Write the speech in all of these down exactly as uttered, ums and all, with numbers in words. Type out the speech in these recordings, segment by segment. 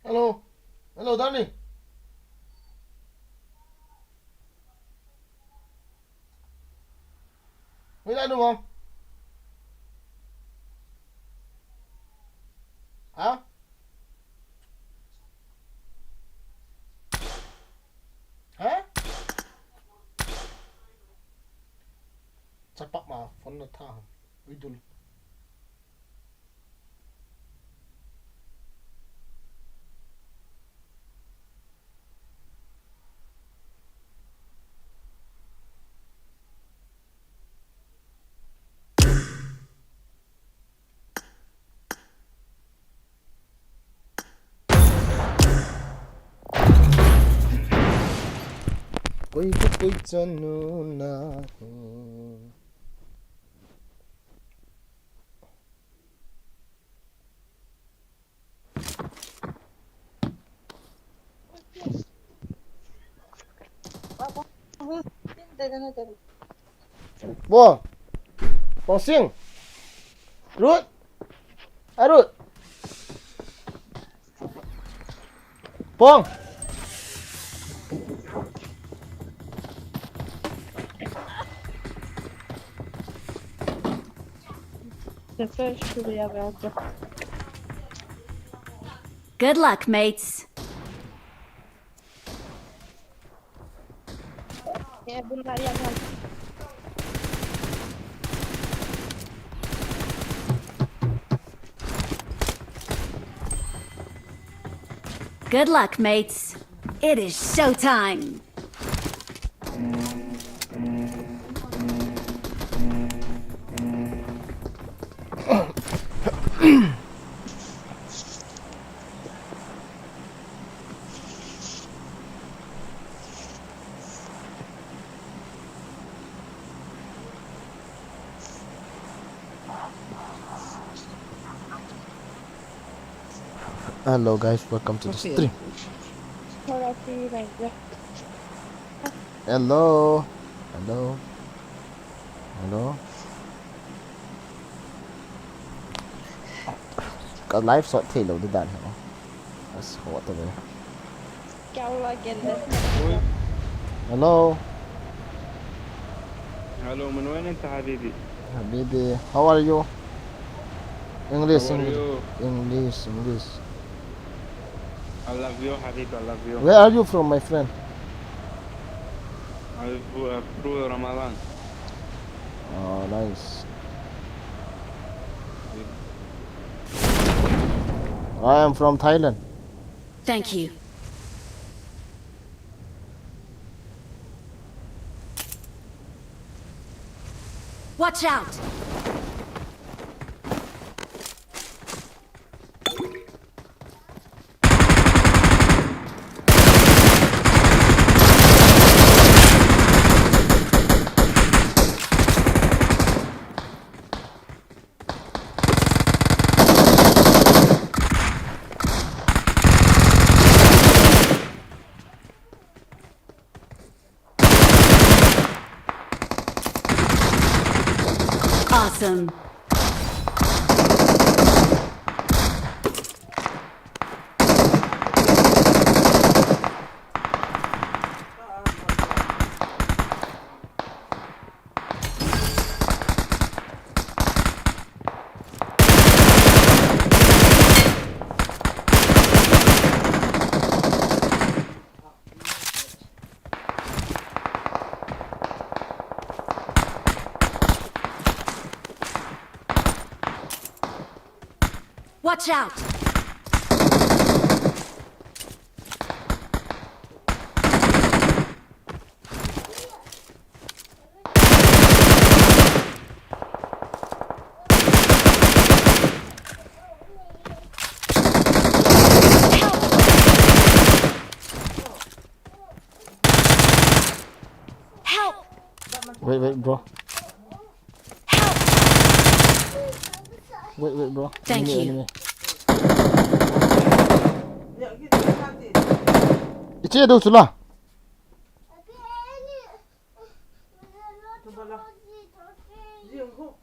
Hello. Hello, darling. Wait, I know, mom. Huh? Huh? Chapak ma phone na tha. Uidul. Koi ko koi chanu na hi. Bo. Pong Sing. Ruth. Ah, Ruth. Pong. Good luck, mates. Good luck, mates. It is showtime. Hello guys, welcome to the stream. Hello. Hello. Hello. Ka live sot thei lou di dan hi. As hot today. Hello. Hello, من وين أنت حبيبي؟ حبيبي, how are you? English, English, English. I love you, حبيبي, I love you. Where are you from, my friend? I, uh, through Ramadan. Oh, nice. I am from Thailand. Thank you. Watch out! Awesome. Watch out! Help! Wait, wait, bro. Help! Wait, wait, bro. Thank you. Enemy, enemy. Iche do chula.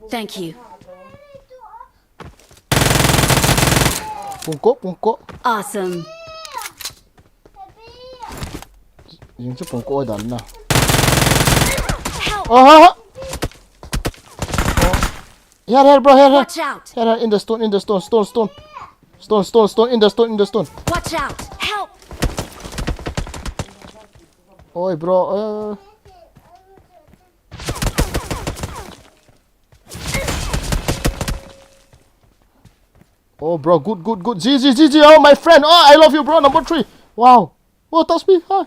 Thank you. Pungko, pungko. Awesome. Jing chu pung ko dan na. Help! Oh, ha, ha. Oh. Here, here, bro, here, here. Watch out! Here, here, in the stone, in the stone, stone, stone. Stone, stone, stone, in the stone, in the stone. Watch out! Help! Oi, bro, uh. Oh, bro, good, good, good. G G, G G, oh, my friend. Oh, I love you, bro. Number three. Wow. Oh, touch me. Hi.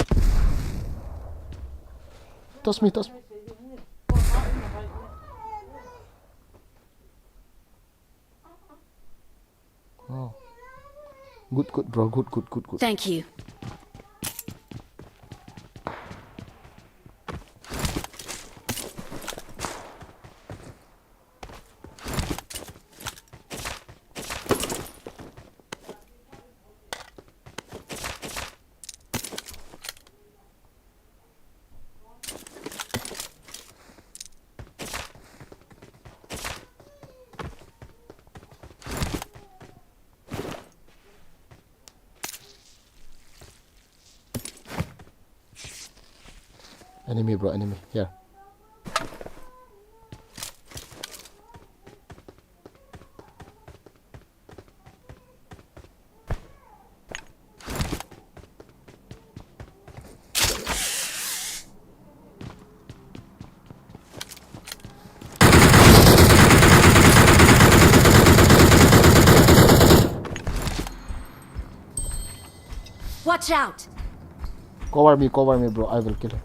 Touch me, touch me. Oh. Good, good, bro. Good, good, good, good. Thank you. Enemy, bro, enemy. Here. Watch out! Cover me, cover me, bro. I will kill him.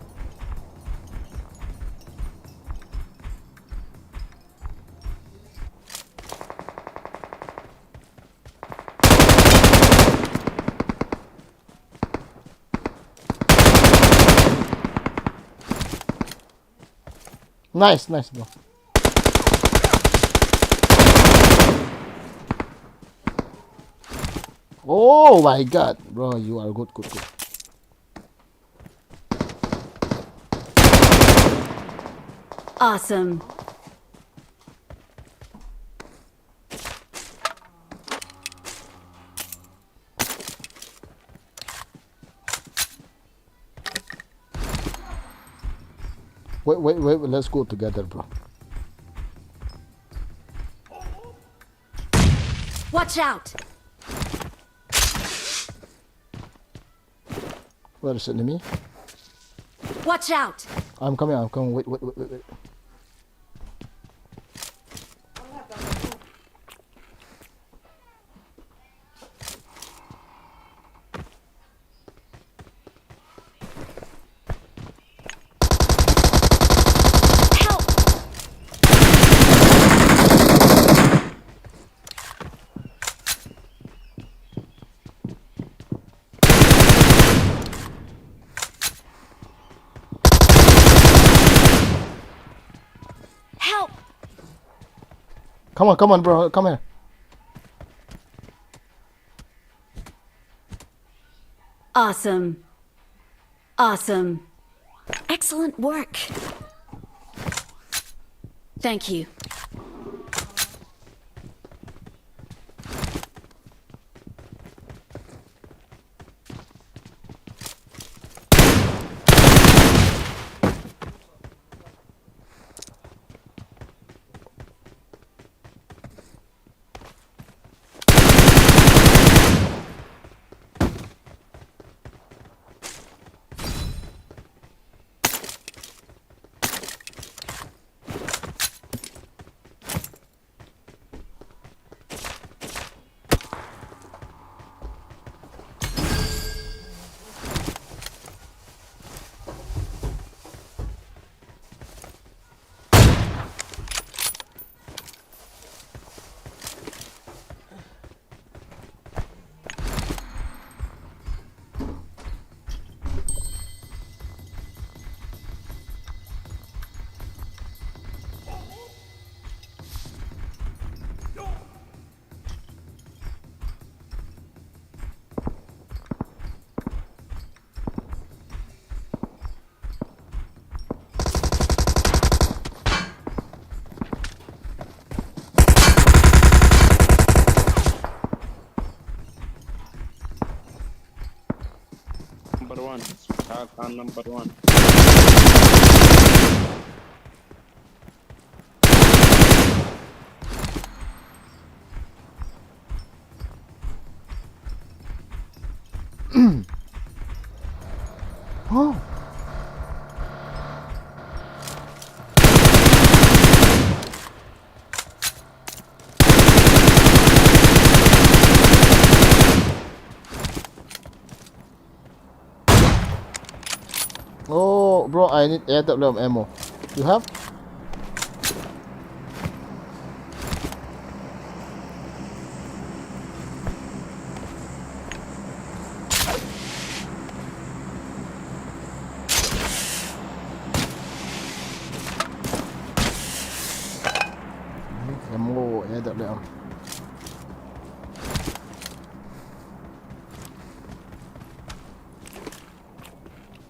Nice, nice, bro. Oh my God, bro, you are good, good, good. Awesome. Wait, wait, wait, let's go together, bro. Watch out! Where is enemy? Watch out! I'm coming, I'm coming. Wait, wait, wait, wait, wait. Help! Help! Come on, come on, bro. Come here. Awesome. Awesome. Excellent work. Thank you. Khan number one. Oh. Oh, bro, I need A W M ammo. You have? Ammo, A W M.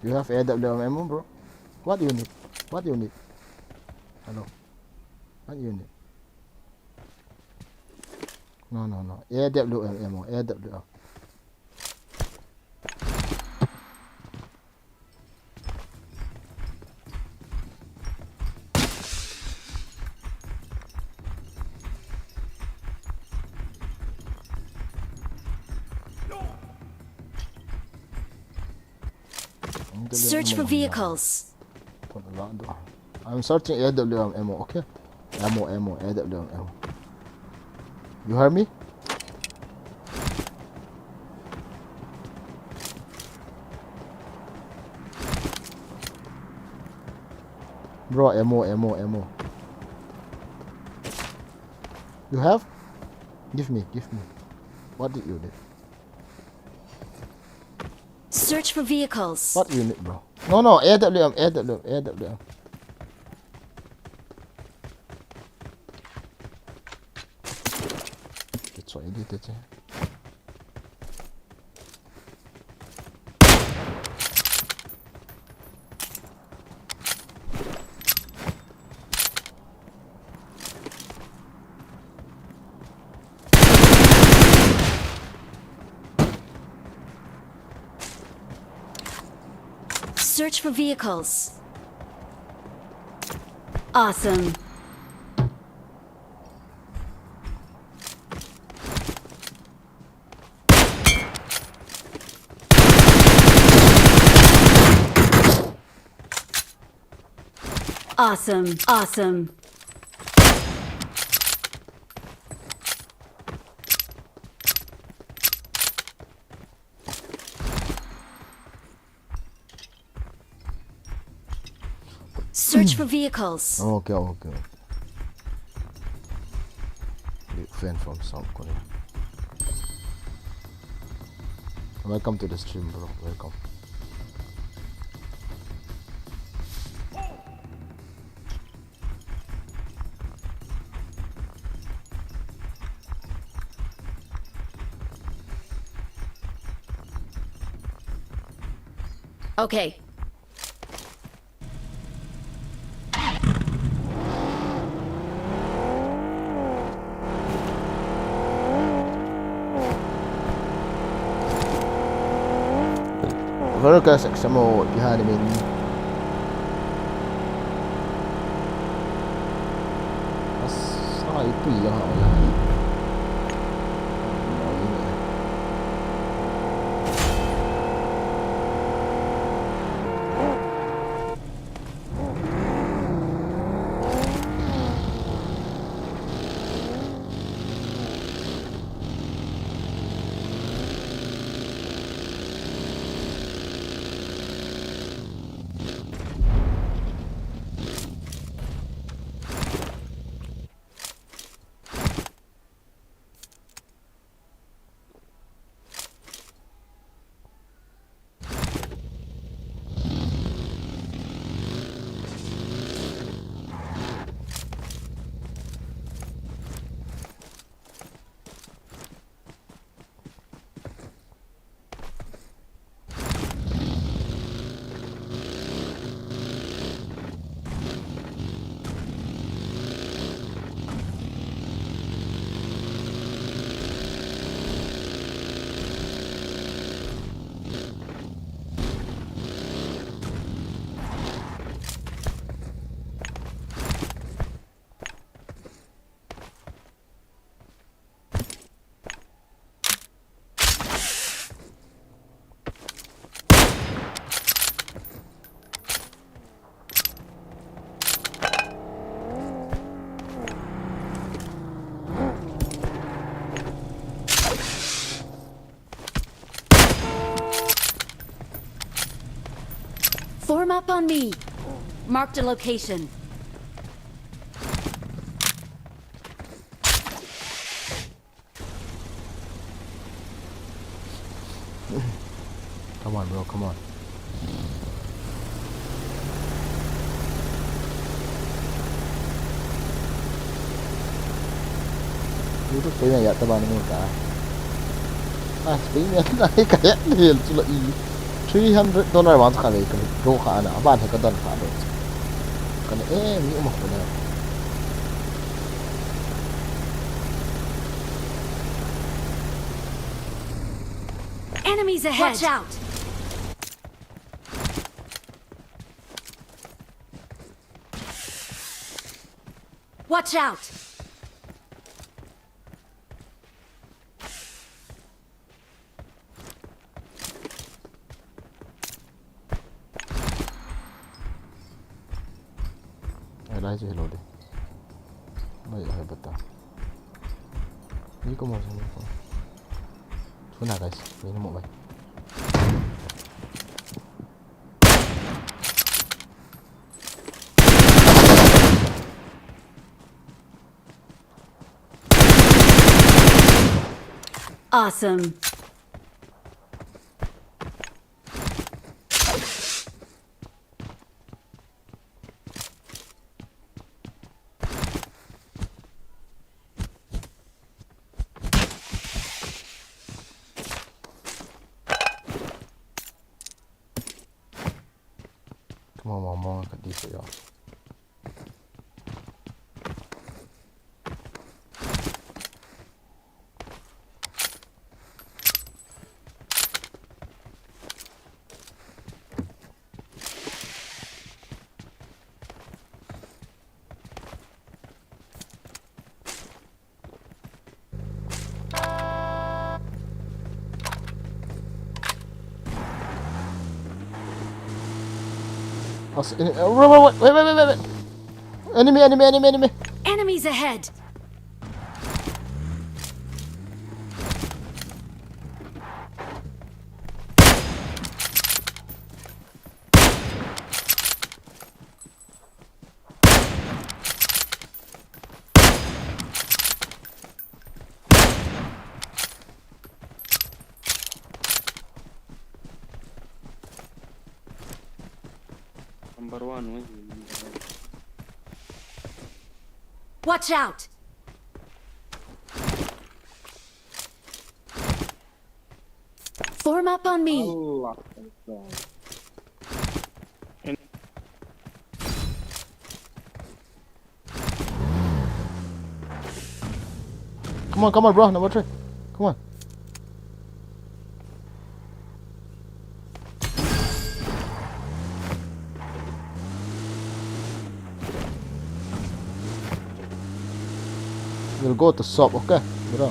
You have A W M ammo, bro? What you need? What you need? Hello? What you need? No, no, no. A W M ammo, A W M. Search for vehicles. I'm searching A W M ammo, okay? Ammo, ammo, A W M ammo. You hear me? Bro, ammo, ammo, ammo. You have? Give me, give me. What did you do? Search for vehicles. What unit, bro? No, no, A W M, A W M, A W M. It's already there. Search for vehicles. Awesome. Awesome, awesome. Search for vehicles. Okay, okay, okay. Big fan from South Korea. Welcome to the stream, bro. Welcome. Okay. Very good, Saksamo, behind me. Asa, itu ya. On me. Marked a location. Come on, bro, come on. Itu Spain ya, teman muda. Ah, Spain ya, na, kaya ni, sula i. Three hundred dollar vang kha ve, ka withdraw kha na, aban he ka don kha do. Kana, eh, mi uma ko na. Enemies ahead! Watch out! Watch out! Ai, lai chu hello de. Mai, ai, bata. Ni ko mo, ni ko. Chuna, guys. Ni mo, bai. Awesome. Come on, come on, come on, come on. Wait, wait, wait, wait, wait. Enemy, enemy, enemy, enemy. Enemies ahead. Number one, eh, number one. Watch out! Form up on me. Allah Akbar. Come on, come on, bro. Number three. Come on. We'll go to shop, okay, bro?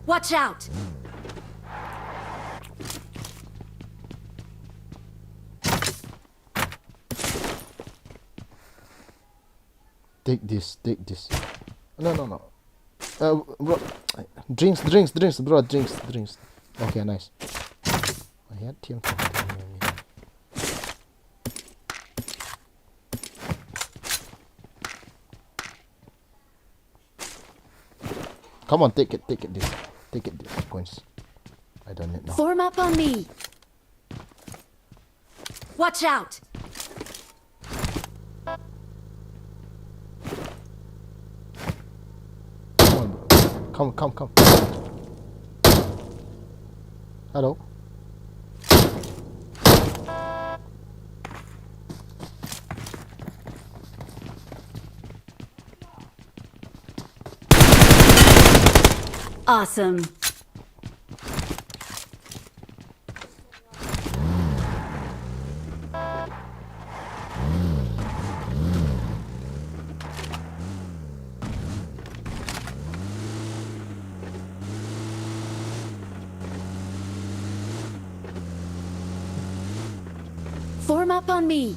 Watch out! Take this, take this. No, no, no. Uh, bro, drinks, drinks, drinks, bro, drinks, drinks. Okay, nice. I had T M. Come on, take it, take it, this, take it, this coins. I don't need now. Form up on me. Watch out! Come on, bro. Come, come, come. Hello. Awesome. Form up on me.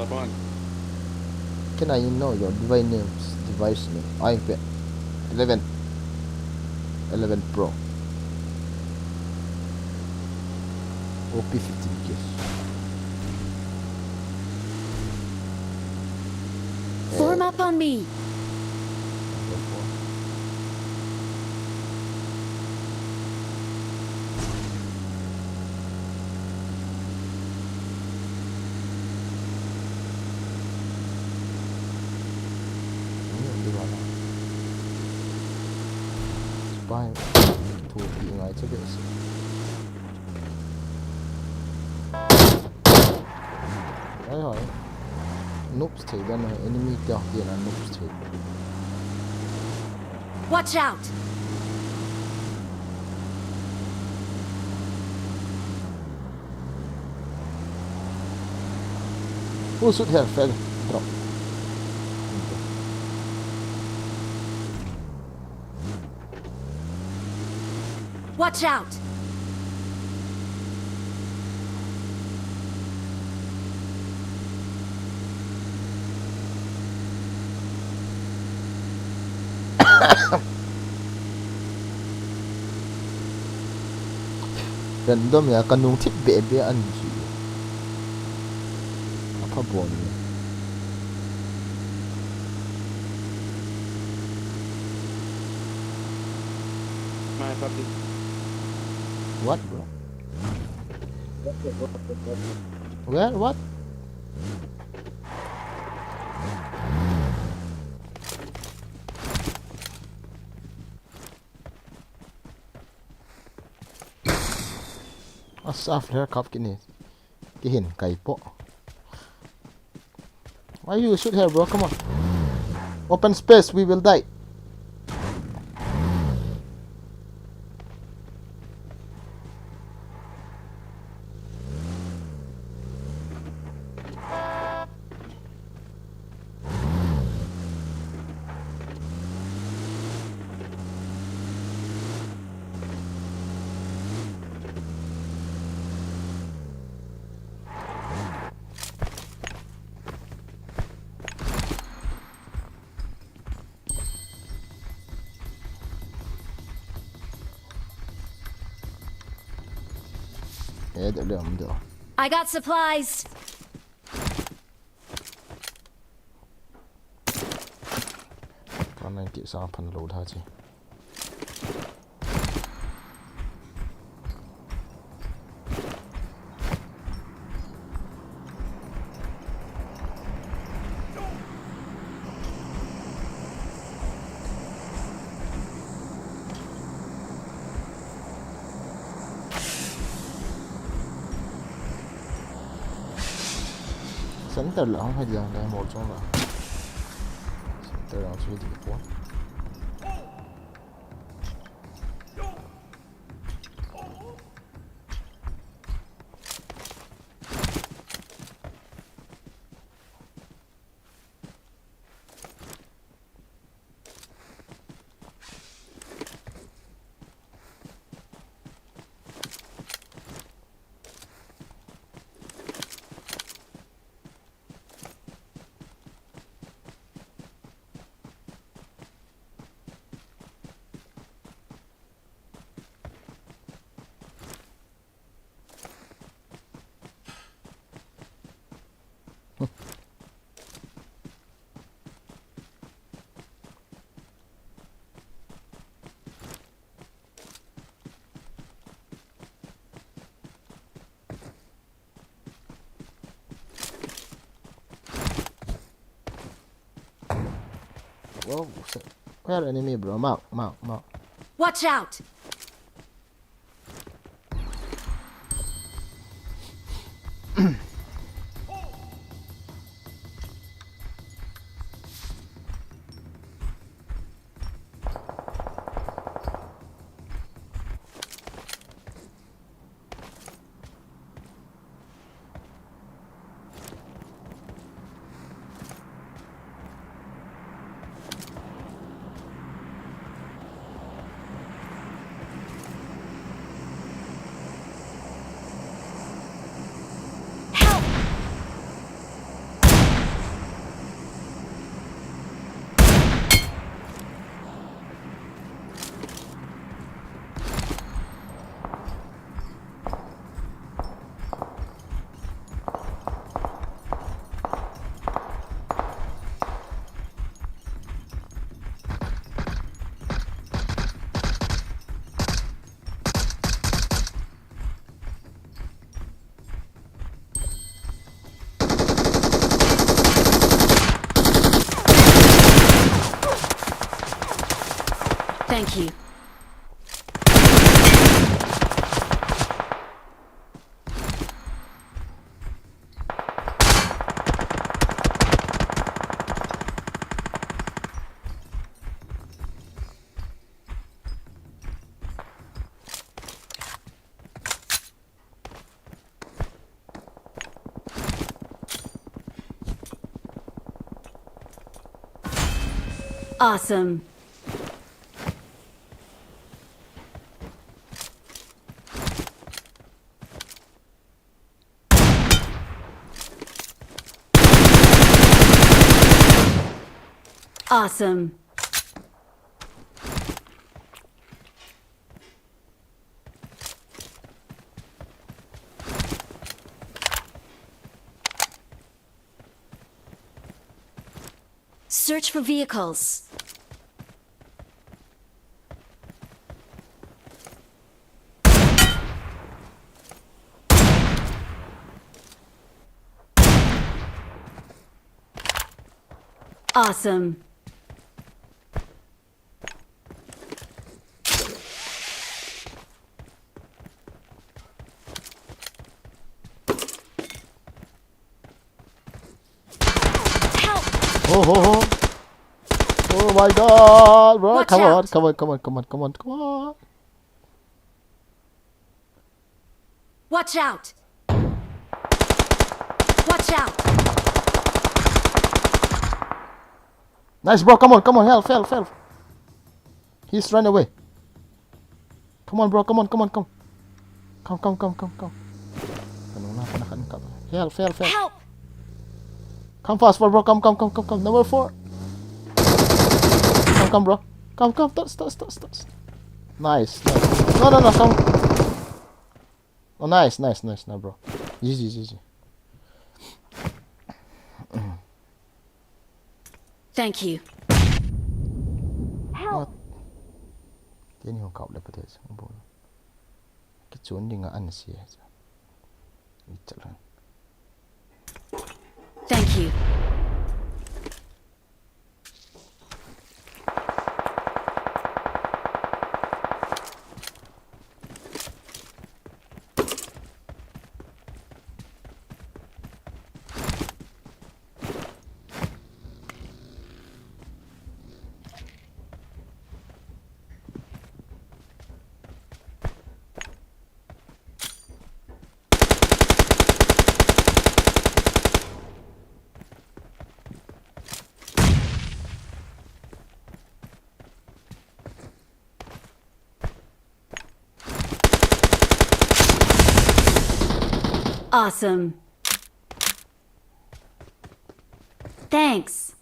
Fine. Can I know your device names? Device name. I P eleven. Eleven Pro. O P fifteen case. Form up on me. Spy. Thu ti ngai che behseh. Hoi, hoi. Noobs thei dan, enemy te ho kina noobs thei. Watch out! Who should have fell? Drop. Watch out! Random ya ka nung thip be be an ji. Apa bon ni. My public. What, bro? Where? What? A saf her cup kini. Kihin kai po. Why you shoot here, bro? Come on. Open space, we will die. Eh, dale, dale. I got supplies. Ka ninety sa phan lo tha chi. Center lah hung hai diang dai mol chong lah. Center lah chu di po. Whoa, where enemy, bro? Mount, mount, mount. Watch out! Thank you. Awesome. Awesome. Search for vehicles. Awesome. Help! Oh, oh, oh. Oh my god, bro. Watch Come on, out. Come on, come on, come on, come on, come on. Watch out! Watch out! Nice, bro. Come on, come on. Help, help, help. He's run away. Come on, bro. Come on, come on, come. Come, come, come, come, come. Help, help, help. Help! Come fast, bro. Come, come, come, come, come. Number four. Come, come, bro. Come, come. Touch, touch, touch, touch. Nice, nice. No, no, no. Come. Oh, nice, nice, nice, nice, bro. G G, G G. Thank you. What? Teni hong kap le pate sa bol. Kichun ding a an si sa. Ichalan. Thank you. Awesome. Thanks.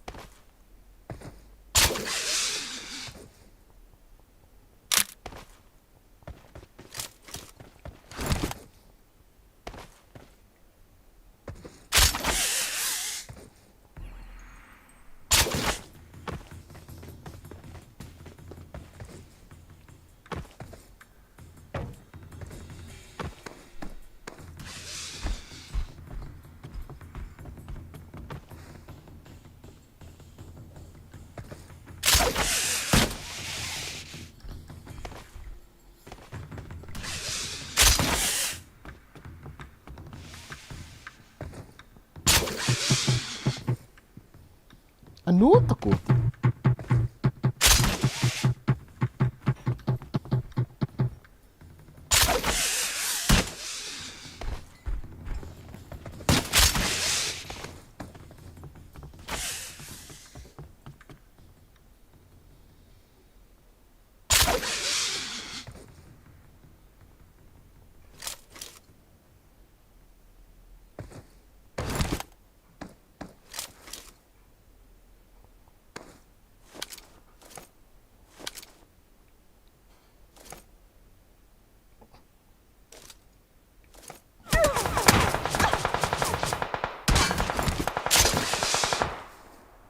Anu taku.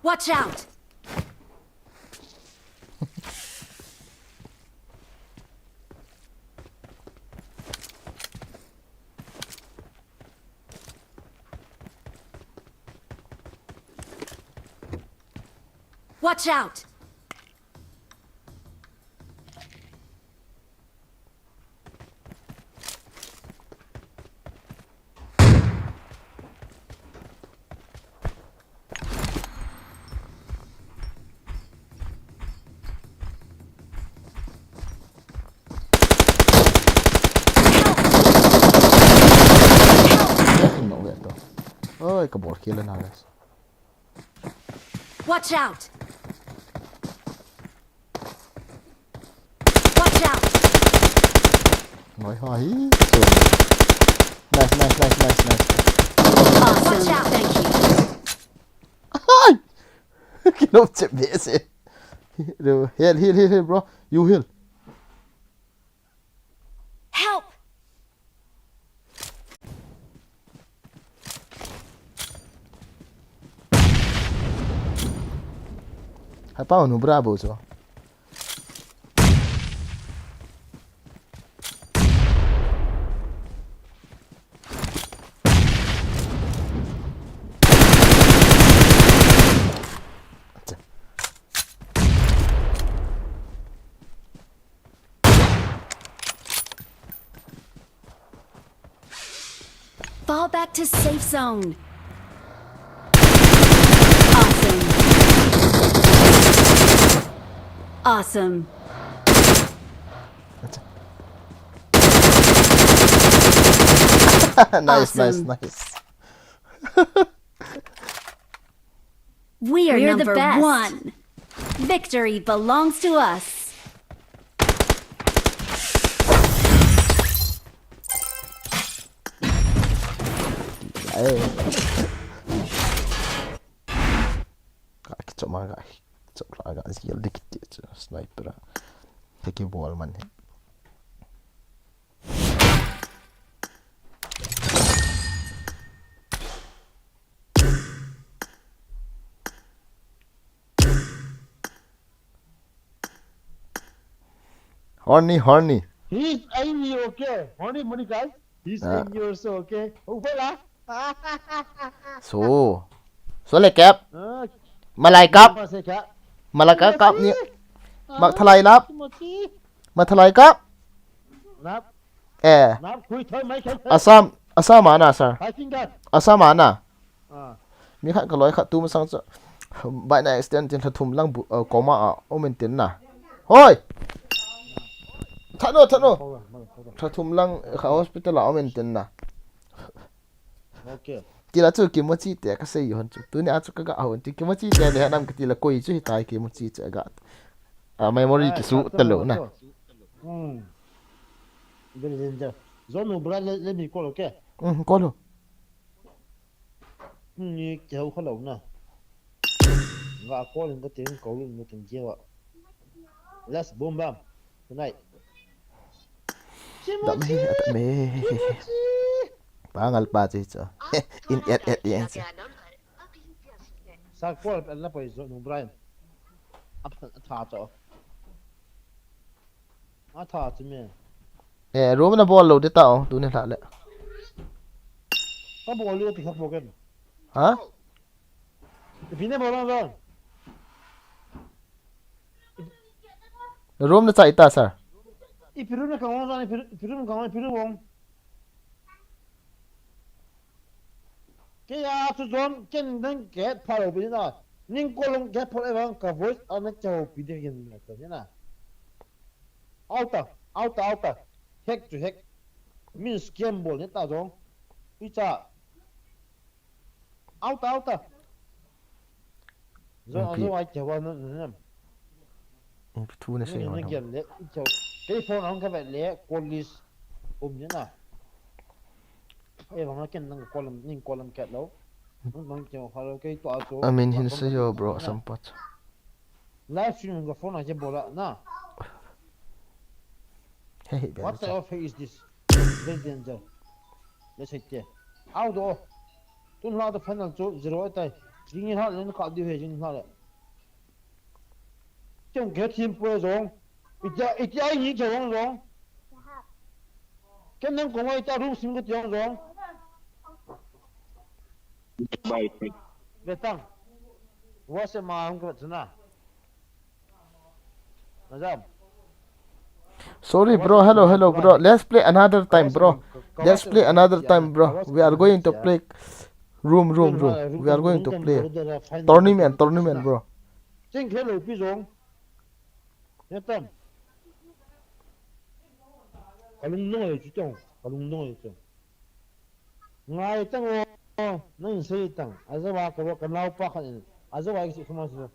Watch out! Watch out! Ka bol khel na le. Watch out! Watch out! Noi ha hi. Nice, nice, nice, nice, nice. Awesome. Watch out! Thank you. Hi! Kino che be se. Heal, heal, heal, heal, bro. You heal. Help! Hai pa nu bravo so. Fall back to safe zone. Awesome. Awesome. Nice, nice, awesome. Nice. We are, we're the number best. One. Victory belongs to us. Ai. Ka kichom a ka, kichom la ka zil dik ti chu sniper a. Ka kibol man hi. Horny, horny. He's angry, okay. Horny, money guys. He's, ah, angry also, okay. Ufala. So. So le kap. Ah. Malai kap. Apa sih, Kak? Malai kap, kap ni. Ah, mak thalai lap. Timothy. Mak thalai kap. Lap. Eh. Lap, khui thoi mai khai thoi. Assam, Assam a na, sir. Fighting gun. Assam a na. Ah. Mi khat ka loi khat tu masang chu. By na extend tin lha thum lang bu, uh, coma a, um in tin na. Hoi! Thano, thano. Lha thum lang kha hospital a, um in tin na. Okay. Tila chu kimochi te ka sei hon chu. Tuni a chu ka ga hon chu. Kimochi te le nam ka tila koi chu hitai kimochi chu ga. A memory kisu ta lo na. Hmm. Very danger. Zone bra le, le mi call, okay? Hmm, call. Hmm, ni ke ho kha lo na. Nga call in ka ting ko lun mo ting je wa. Let's boom bam. Tonight. Dam he, dam he. Pangal pa che cha. In et et yen cha. Sa call pe la poi zo nu Brian. Ap tha cha. A tha chu me. Eh, room na bol lo de ta o, tu ne hla le. Ka bol lo ti kha bol ken. Ha? Ipi ne bol lo. Room na chai ta, sir. Ipi room na ka bol lo, ipi room, ipi room ka bol lo, ipi room. Kei a chu zon, ken nang ke pha lo pi na. Ning ko long ke pha lo vang ka voice a na ke ho pi de ken na ka na. Auta, auta, auta. Hack to hack. Min scam bol ne ta zong. Ui cha. Auta, auta. Zo, okay. Zo ai ke wa na, na, na. Thu na sei ngon. Kei phone ang ka vet le, call list um ni na. Ei, vang ken nang call am, ning call am ket lo. Nang nang ke hello kei to a to. I mean, hin se yo, bro, sampat. Live stream ka phone a ke bola na. Hey, hey, what the hell is this? Very danger. Let's hit there. Out do. Tun la the final chu zero atai. Jing ha le ka di he jing ha le. Ken ke team po zong. Itia, itia ni ke zong zong. Ken nang ko ngai ta room sim ko tiang zong. Bye. Betang. Wa se ma hong ko chuna. Azam. Sorry, bro. Hello, hello, bro. Let's play another time, bro. Let's play another time, bro. We are going to play room, room, room. We are going to play tournament, tournament, bro. Cheng khelo pi zong. Netam. Kalung nong e chu tong. Kalung nong e chu. Ngai tang o. Nang sei tang. Ajawa ka ro ka nau pa khan in. Ajawa ki suma su.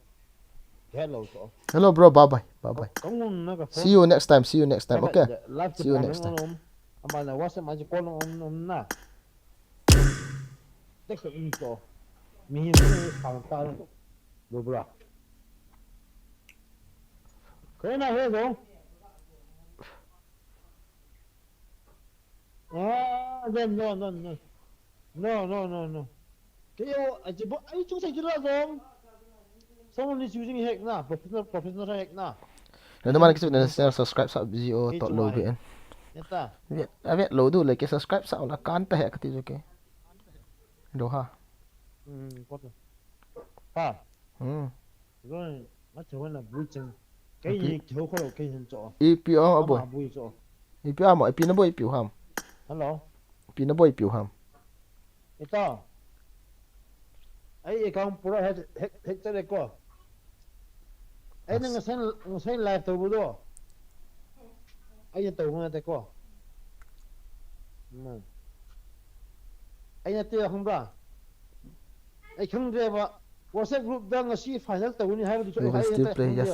Hello to. Hello, bro. Bye bye. Bye bye. Ka ngun na ka See you next time. See you next time. Okay. Live See you next time. Ama na WhatsApp ma ji call um um na. Text in to. Mi mi khang ta. Bro bro. Kena he do. Ah, no, no, no, no. No, no, no, no. Kei o, a jibo, ai chung sai jira zong. Someone is using hack na, professional, professional hack na. Nada mana kisu na share subscribe sa video to lo bi en. Neta. Avet lo du le ke subscribe sa la kan ta he kati jo ke. Do ha. Hmm, ko to. Ha. Hmm. Zong, ma chawna bui chang. Kei ni keu ko lo kei hin cho. Ipi a abo. Bui cho. Ipi a mo, ipi na bo ipi ham. Hello. Ipi na bo ipi ham. Ito. Ai account pura hack hack hack tare ko. Ai nang sen nang sen live to bu do. Ai to bu na te ko. Ai na te hung ba. Ai khang de ba. WhatsApp group da ngasi final to ni hai ba. Still play, yes.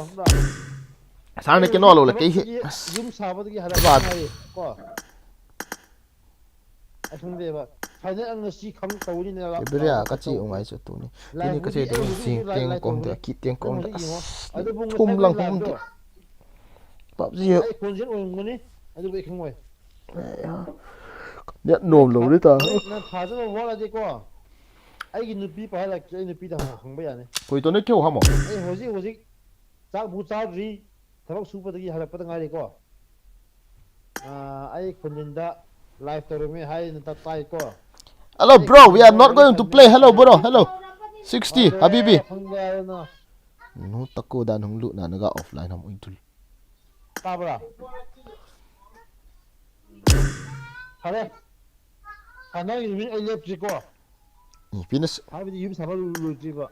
Sana ke no lo le ke hi. Yum sa ba ki hala. Ko. Athung de ba. Final ang si khang to ni na la. Beria ka chi ungai chu tuni. Tuni ka che tu sing teng kom de ki teng kom de. Thum lang hum de. PUBG. Ai kun jin un nguni. Ai du be khang wai. Ya nom lo ni ta. Na tha jo wala de ko. Ai ki nupi pa la ki nupi ta hang ba ya ne. Koi to ne keu ha mo. Ai hoji hoji. Chak bu chak ri. Thabak su pa ta ki hala pa ta ngai de ko. Ai khun din da live to rumi hai na ta tai ko. Hello bro, we are not going to play. Hello bro, hello. Sixty, Habibi. Nu tako dan hung lu na naga offline ham uitul. Tabra. Hare. Hana yumi electric ko. Ipi na Habibi yumi sabati loi tri ba.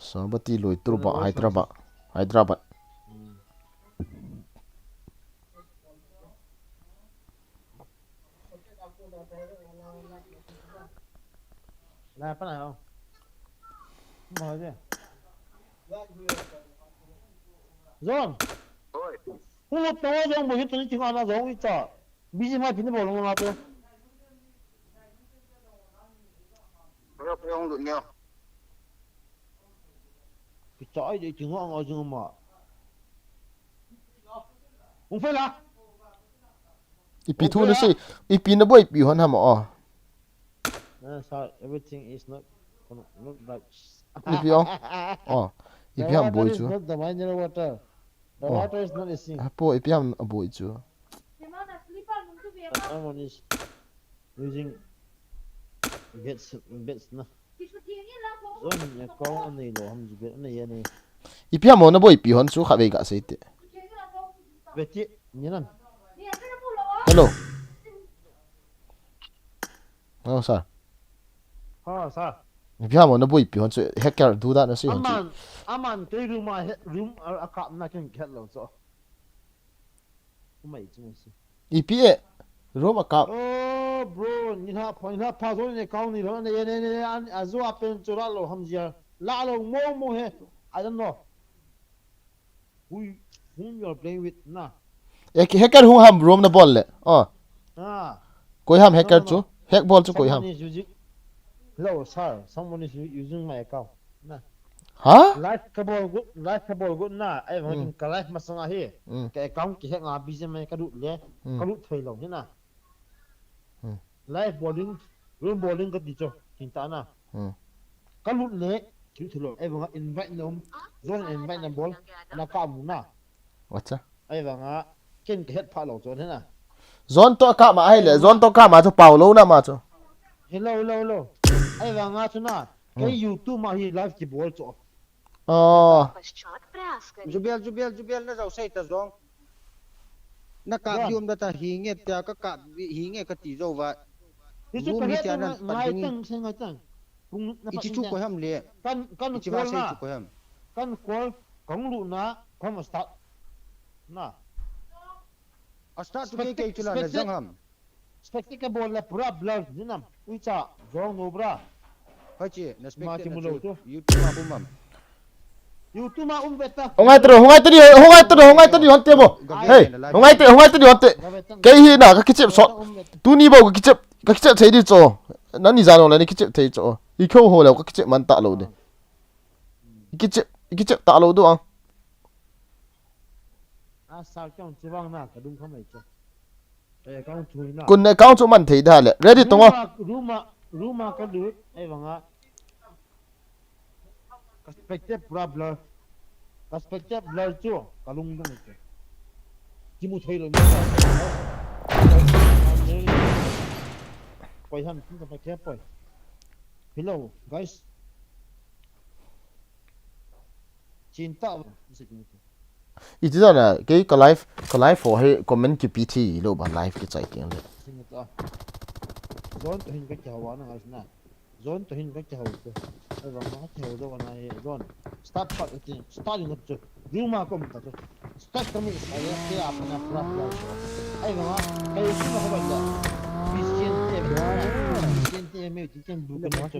Sabati loi tri ba Hyderabad. Hyderabad. Lai pa na ho. Mo je. Zon. Oi. Hu lo to zon mo hitu ni ti ana zon ita. Busy mai pin bo lo ma to. Oi, oi, lut neo. Kita ai de ti nga nga zon ma. Ung fe la. Ipi thu na sei, ipi na boi pi hon ham o. Uh, sir, everything is not not right. Ipi o. O. Ipi ham boi chu. Not the mineral water. The water is not a sink. Apo ipi ham boi chu. Someone is using bets bets na. Zon account anei lo ham ji bet anei anei. Ipi ham o na boi pi hon chu kha vei ga sei te. Beti ni nan. Hello. Hello sir. Ha sir. Ipi ham o na boi pi hon chu hacker du da na sei hon chu. Aman aman kei room a room a kap na ken khet lo chu. Umai chu si. Ipi e. Room a kap. Oh bro, ni ha pha ni ha pha zo ni account ni lo ne ne ne an a zo a pen chu la lo ham jia. La lo mo mo he. I don't know. Who whom you are playing with na. E ki hacker hu ham room na bol le. Oh. Ah. Koi ham hacker chu. Hack bol chu koi ham. Hello sir, someone is using my account. Na. Ha? Live ka bol gut, live ka bol gut na. Ai vang ka live masanga hi. Ka account ki hack nga busy mai ka lut le. Ka lut thei lo hi na. Live bowling, room bowling ka ti cho, kin ta na. Ka lut le, ki lut thei lo. Ai vang invite na um. Zon invite na bol. Na ka mu na. Acha. Ai vang a ken ka het pha lo cho hi na. Zon to ka ma ai le, zon to ka ma cho pau lo na ma cho. Hello, hello, hello. Ai vang a cho na. Kei YouTube ma hi live ki bol cho. Oh. Jubel, jubel, jubel na zau sai ta zong. Na ka diom da ta hi nge ta ka ka hi nge ka ti zau va. Lu mi ta na pa ding. Ngai tang, ngai tang. Pung na pa. Ichi chu ko ham le. Kan kan ko na. Chu ko ham. Kan ko kong lu na, kom start. Na. A start tu ke ke chu la na zong ham. Spectacle bol le pura blur ni nam. Ui cha, zong no bra. Hoi chi, na spectate na chu. YouTube a um am? YouTube a um ve ta. Hungai tadi, hungai tadi, hungai tadi, hungai tadi honte bo. Hey, hungai tadi, hungai tadi honte. Kei hi na ka kichep sot. Tuni bo ka kichep, ka kichep thei di cho. Nani jano la ni kichep thei cho. I kho ho le ka kichep man ta lo de. I kichep, i kichep ta lo do ang. A sa kyong chi vang na ka dum kha mai cho. Eh, account chu na. Kun account chu man thei da le. Ready, Tongo? Room a, room a, room a ka lut, ahivanga. Ka spectate pura blur. Ka spectate blur chu, ka lungdong chu. Kimu thei lou. Poi han, kin ka pa khe poi. Hello, guys. Chin ta. Iti dan a, kei ka live, ka live ho hi comment kipe thei lou ba live kichai teng le. Zone to hin ka kihou a na, guys na. Zone to hin ka kihou te. Ahivanga kihou jou na hi zone. Start, start ati, start in chu. Room a kom ta chu. Start kami sa ya ke a na pra pra. Ahivanga kai chu na ka ba ya. Christian te, Christian te me ti ken bu ka na chu.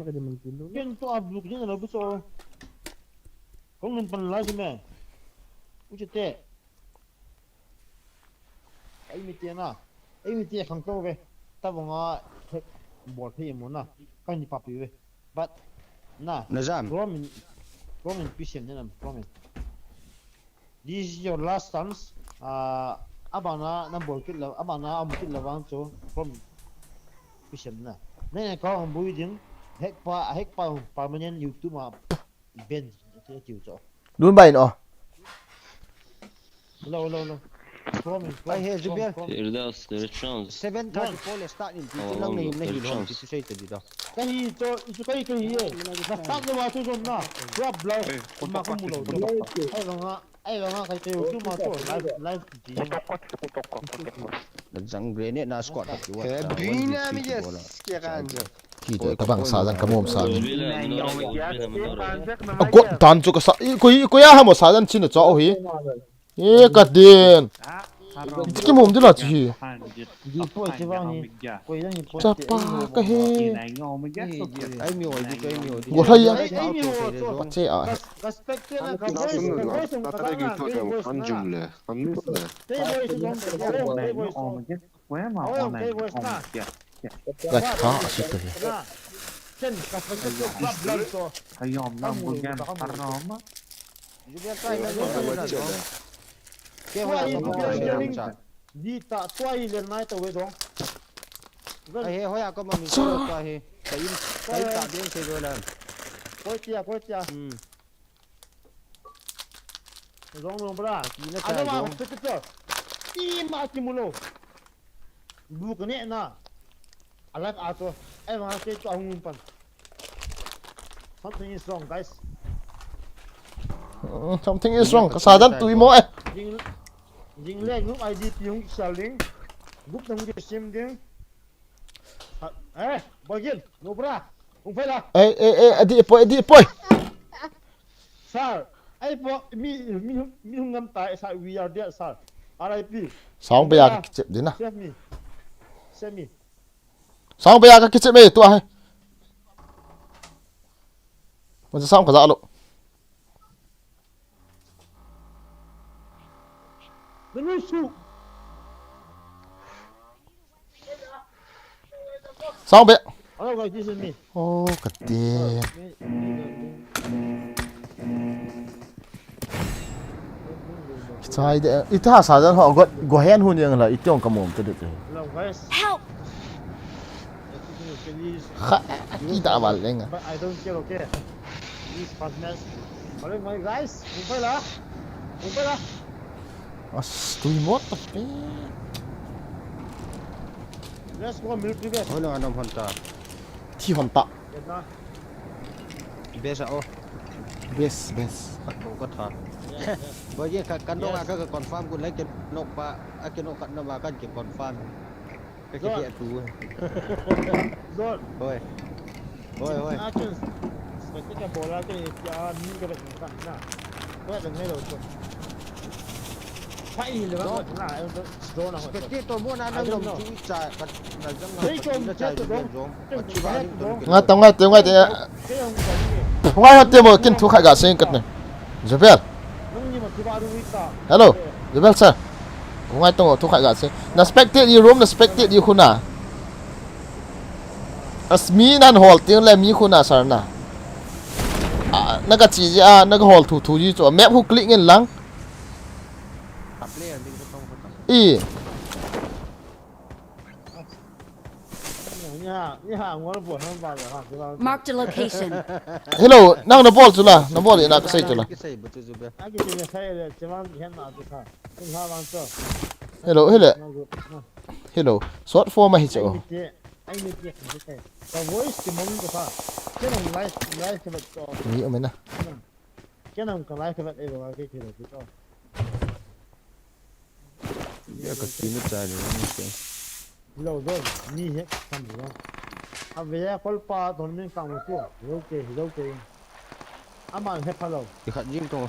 Ken to a bu ka na bu so. Kong lum pan la si me. U che te. Ei mi te na. Ei mi te khang to ve. Ta banga bol thei mo na. Ka ni papi ve. But na. Na jam. Promin. Promin pisen na promin. This is your last chance. Ah, abana na bol kit la, abana am kit la vang cho. Promin pisen na. Ne ka ang bui ding. Hek pa, hek pa permanent YouTube a. Ben, tiu cho. Dun bai no. Lo, lo, lo. Promise, I hear you, Bill. Seven thirty-four le start in, ti lang nei nei hon ti sei te di da. Kahi to, itu kahi kahi e. Na start le wa tu zon na. Tua blow. Ma ko mu lo. Ai vanga, ai vanga kai te tu ma to. Live, live ti. Na jang grenade na squad ti wa. Bina mi yes. Kia kan jo. Ki de ka bang sa jan ka mom sa. A got tan chu ka sa. I koi, i koi a hamo sa jan chin a cho hi. E ka din. Ki mom dila chu hi. Chapa ka he. Go hai ya. Che a. Oi, okay, boys na. Ken ka sa ka blood to. Ayom na bulgan paroma. Di ta tuai le nai to we dong. Ai he hoya ko ma mi ko ta he. Ka in, ka in ta bien se do lan. Koi tia, koi tia. Hmm. Zong long bra, ki na sa zong. Ti ma ki mulo. Bu ka ne na. Alak ato. Ai ma ke to ahung pan. Something is wrong, guys. Something is wrong. Ka sa dan tui mo eh. Jing, jing le group I D pi hung sal ding. Group nang di sim ding. Eh, bagin, no bra. Hung phai la. Eh, eh, eh, adi poi, adi poi. Sir, ai po, mi, mi, mi hung ngam tai, sir, we are there, sir. R I P. Sound be ya ka kichep ding na. Save me. Save me. Sound be ya ka kichep me, tu a hai. Mo sound ka za lo. Sound be. Hello guys, this is me. Oh, ka ti. Chai de, ita sa jan ho got, go hen hun yang la, itiong ka mom te de. Hello guys. Help. Kha, kita bal lenga. But I don't care, okay? This fast match. Balik mai guys, hung phai la. Hung phai la. As, tui mot ta pe. Let's go military base. Hoi na, anam hon ta. Thi hon ta. Yes na. Base a o. Base, base. Khat ko ka tha. Yes, yes. Ba ye ka, kan dong a ka confirm ko lai ke nok pa, a ke nok khat na ba kan ke confirm. Ka kiti a tu. Zon. Hoi. Hoi, hoi. Action. Spectate ka bola ke ni tia ni ka bet ni ka na. Ko ya dang hello to. Spectator mo na nang dom chu cha ka na jam na. Ngai tong, ngai tong, ngai tong. Ngai tong mo kin thu khat ga seng kat ne. Jubel. Hello. Jubel sir. Ngai tong thu khat ga seng. Na spectate di room, na spectate di khu na. As mi nan hol ting le mi khu na sar na. Na ka chi ji a, na ka hol thu thu ji chu. Map khu click ngen lang. A player ding ko tong ko tong. I. Marked a location. Hello, nang na bol chu la, na bol ina ka sei chu la. Hello, hello. Hello, short form a hi chu. Ka voice ki mong ko pa. Kena live, live ki ba to. Ni o mena. Kena ka live ka ba e ba ke ke to. Ya ka ki ni cha ni ni ke. Lo do ni he kan lo. A ve ya kol pa ton min ka mo tu. Lo ke, lo ke. Aman he pha lo. Ti khat jing to.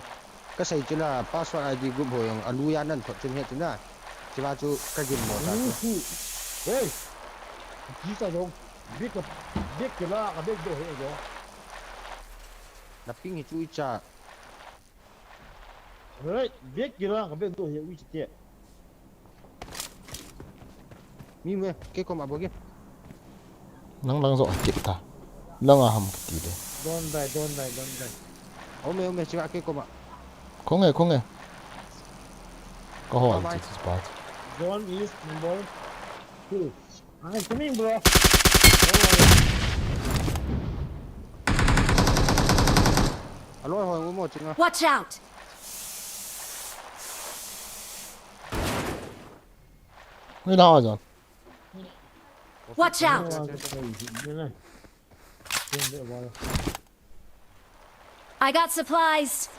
Ka sei chu la password I D group ho jong a lu ya nan thot chun he chu na. Chi ba chu ka gim mo ta. Oi. Ji ta jong. Bik ka, bik ki la ka bik do he jong. Na ping hi chu i cha. Hei, bek kila ka bek do he ui che. Mi me, ke kom abo ke. Nang lang zo kit ta. Lang a ham kiti de. Don't die, don't die, don't die. Ome, ome, chiga ke kom a. Khong e, khong e. Ka hol. Bye bye. Zone is number two. I'm coming, bro. Don't worry. Alo, ho, mo chinga. Watch out! Wait, how is on? Watch out! I got supplies.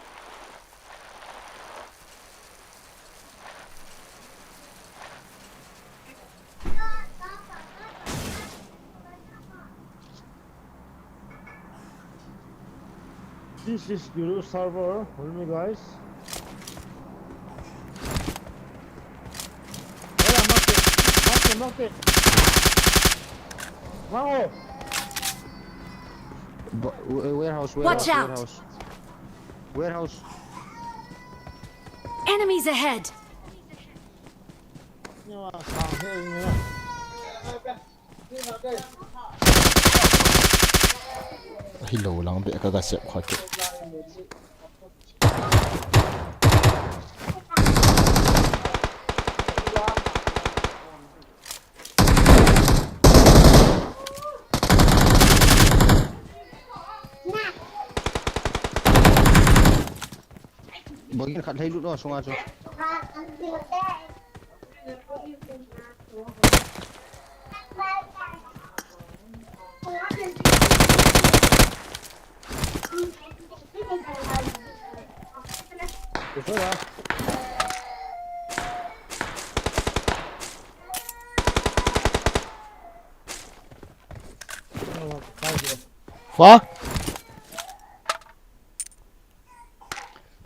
This is Guru server. Hold me, guys. Hey, I'm not it. Not it, not it. Wow. Warehouse, warehouse, watch out. Warehouse. Warehouse. Enemies ahead! Ahilou lang be ka ga sep kha ke. Bagi khat lei lut no sunga chu. Fa?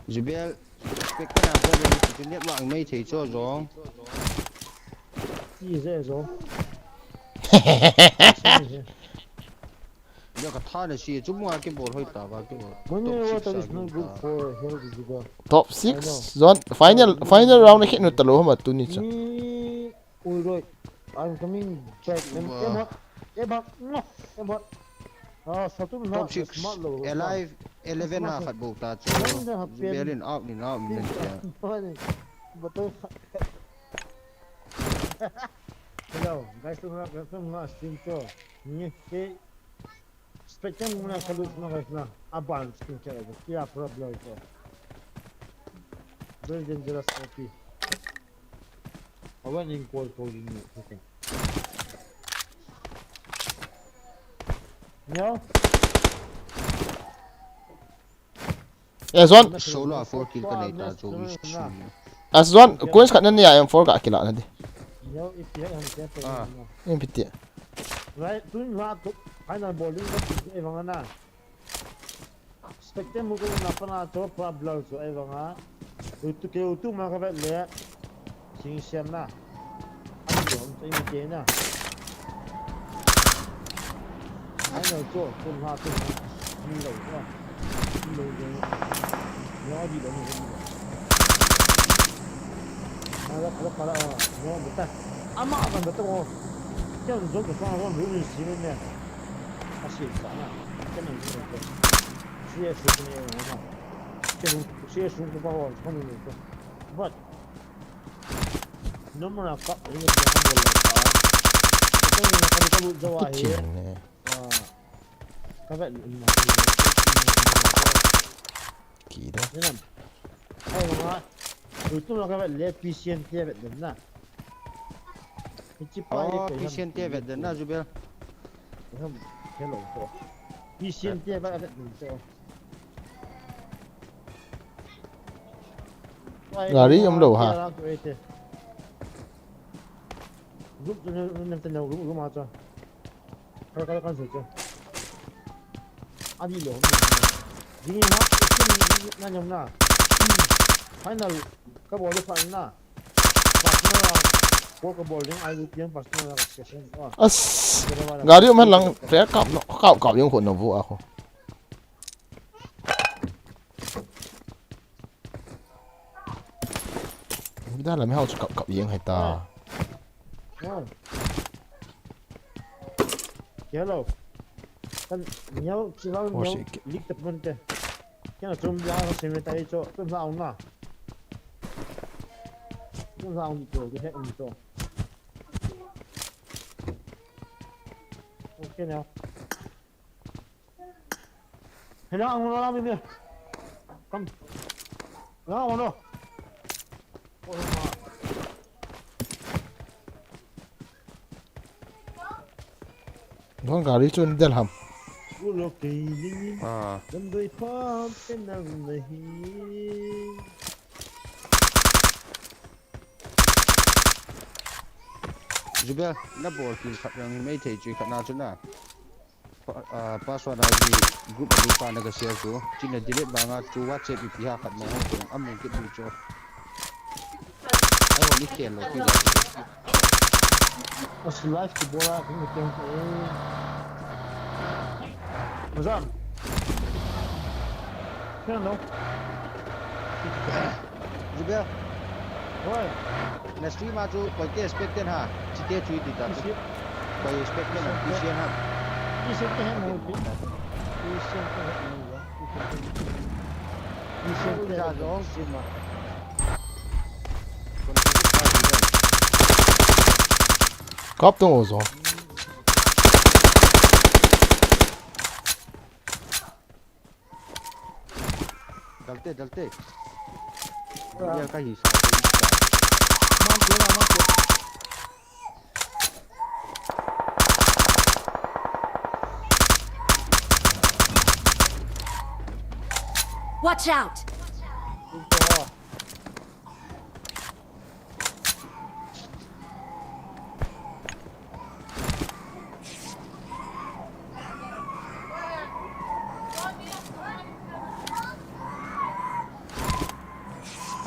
Jubel, spec kana bol le, junior lang mai thei cho jong. Ti je jong. Yo ka tha na si, chu mua ke bol hoi ta ba ke bol. Top six, zone, final, final round na khit nu ta lou ham tuni chu. Ui, roi. I'm coming, check. Em, em hot. Em hot. No, em hot. Ah, Saturn na, top six, smart lo. Alive, eleven ha khat bou ta chu. Berlin out ni, out ni. Hello, guys, welcome to my stream show. Ni ke Spectrum na kalut na guys na. Aban skin kya, kya problem ko. Very dangerous O P. Awan in call ko yun. Okay. Yo. Eh, Zon. Solo a four kill ka nei ta, jo wish. Ah, Zon, coins khat na nia, M four ka kila na di. Yo, if you have M four. Ah. Em piti. Right, tun la tu, final bowling ka ti e bang na. Te mu ko na pa na cho pa blur cho ai vanga. Tu tu ke tu ma ka vet le. Sing siam na. Ai lo, ai mi ke na. Ai lo cho, tu ha tu. Ni lo cho. Ni lo cho. Yo di lo ni lo. Ala ala ala. Yo beta. Ama kan beta ko. Kya zo ko pa ro lu ni si ne. Asi sa na. Kya ni ko. Si ya si ne na. Kya si ya su ko pa ho ko ni ko. But number of cup ni ko ko la. Ko ni ko ko zo a he. Kitchen ne. Ah. Ka vet ni. Ki da. Ni nam. Ai ma. Tu tu ka vet le P C N te vet na. Hichi pa Oh, ni ko P C N te vet den na, Jubel. Ham hello to. P C N te vet den to. Gari um lou ha. Group tu ne ne ne group group ma cha. Kal kal kan se cha. Adi lo. Ding ma, na nyam na. Final ka bol pha na. Personal a, ko ka bol ding, I will P M personal a session. Ah. As. Gari um lang, pre kap no, kap kap yung ko no bu ako. Vida la me hau kap kap yung hai ta. Oh. Hello. Kan nyau, chilang Oh, nyau, shit. Lik tap mun te. Kena chum bia ka simi tai cho, tum sa ong na. Tum sa ong cho, ke he ong cho. Okay now. Hena ong na mi mi. Come. Na ong no. Oh, ma. Don gari chun del ham. Ulo kei ling. Ah. Dam doi pam te nang nahi. Jubel, na bol kin khat nang mai thei chui khat na chu na. Pa, ah, password a ji group a ji pa na ka share chu. China delete ba nga chu WhatsApp ipi ha khat mo hong kun amun kit du chu. Ai ho ni khen lo ki ga. As live ki bol a, kin ken. Mazam. Ken lo. Jubel. Hoi. Na stream a chu koi te expect ten ha. Chi te chu di ta chu. Koi expect ten ha. Christian ha. Christian te hen ho. Christian te hen ho. Christian te hen ho. Kap tong o zo. Dalte, dalte. Yel ka hi sa. Mang ko na, mang ko. Watch out!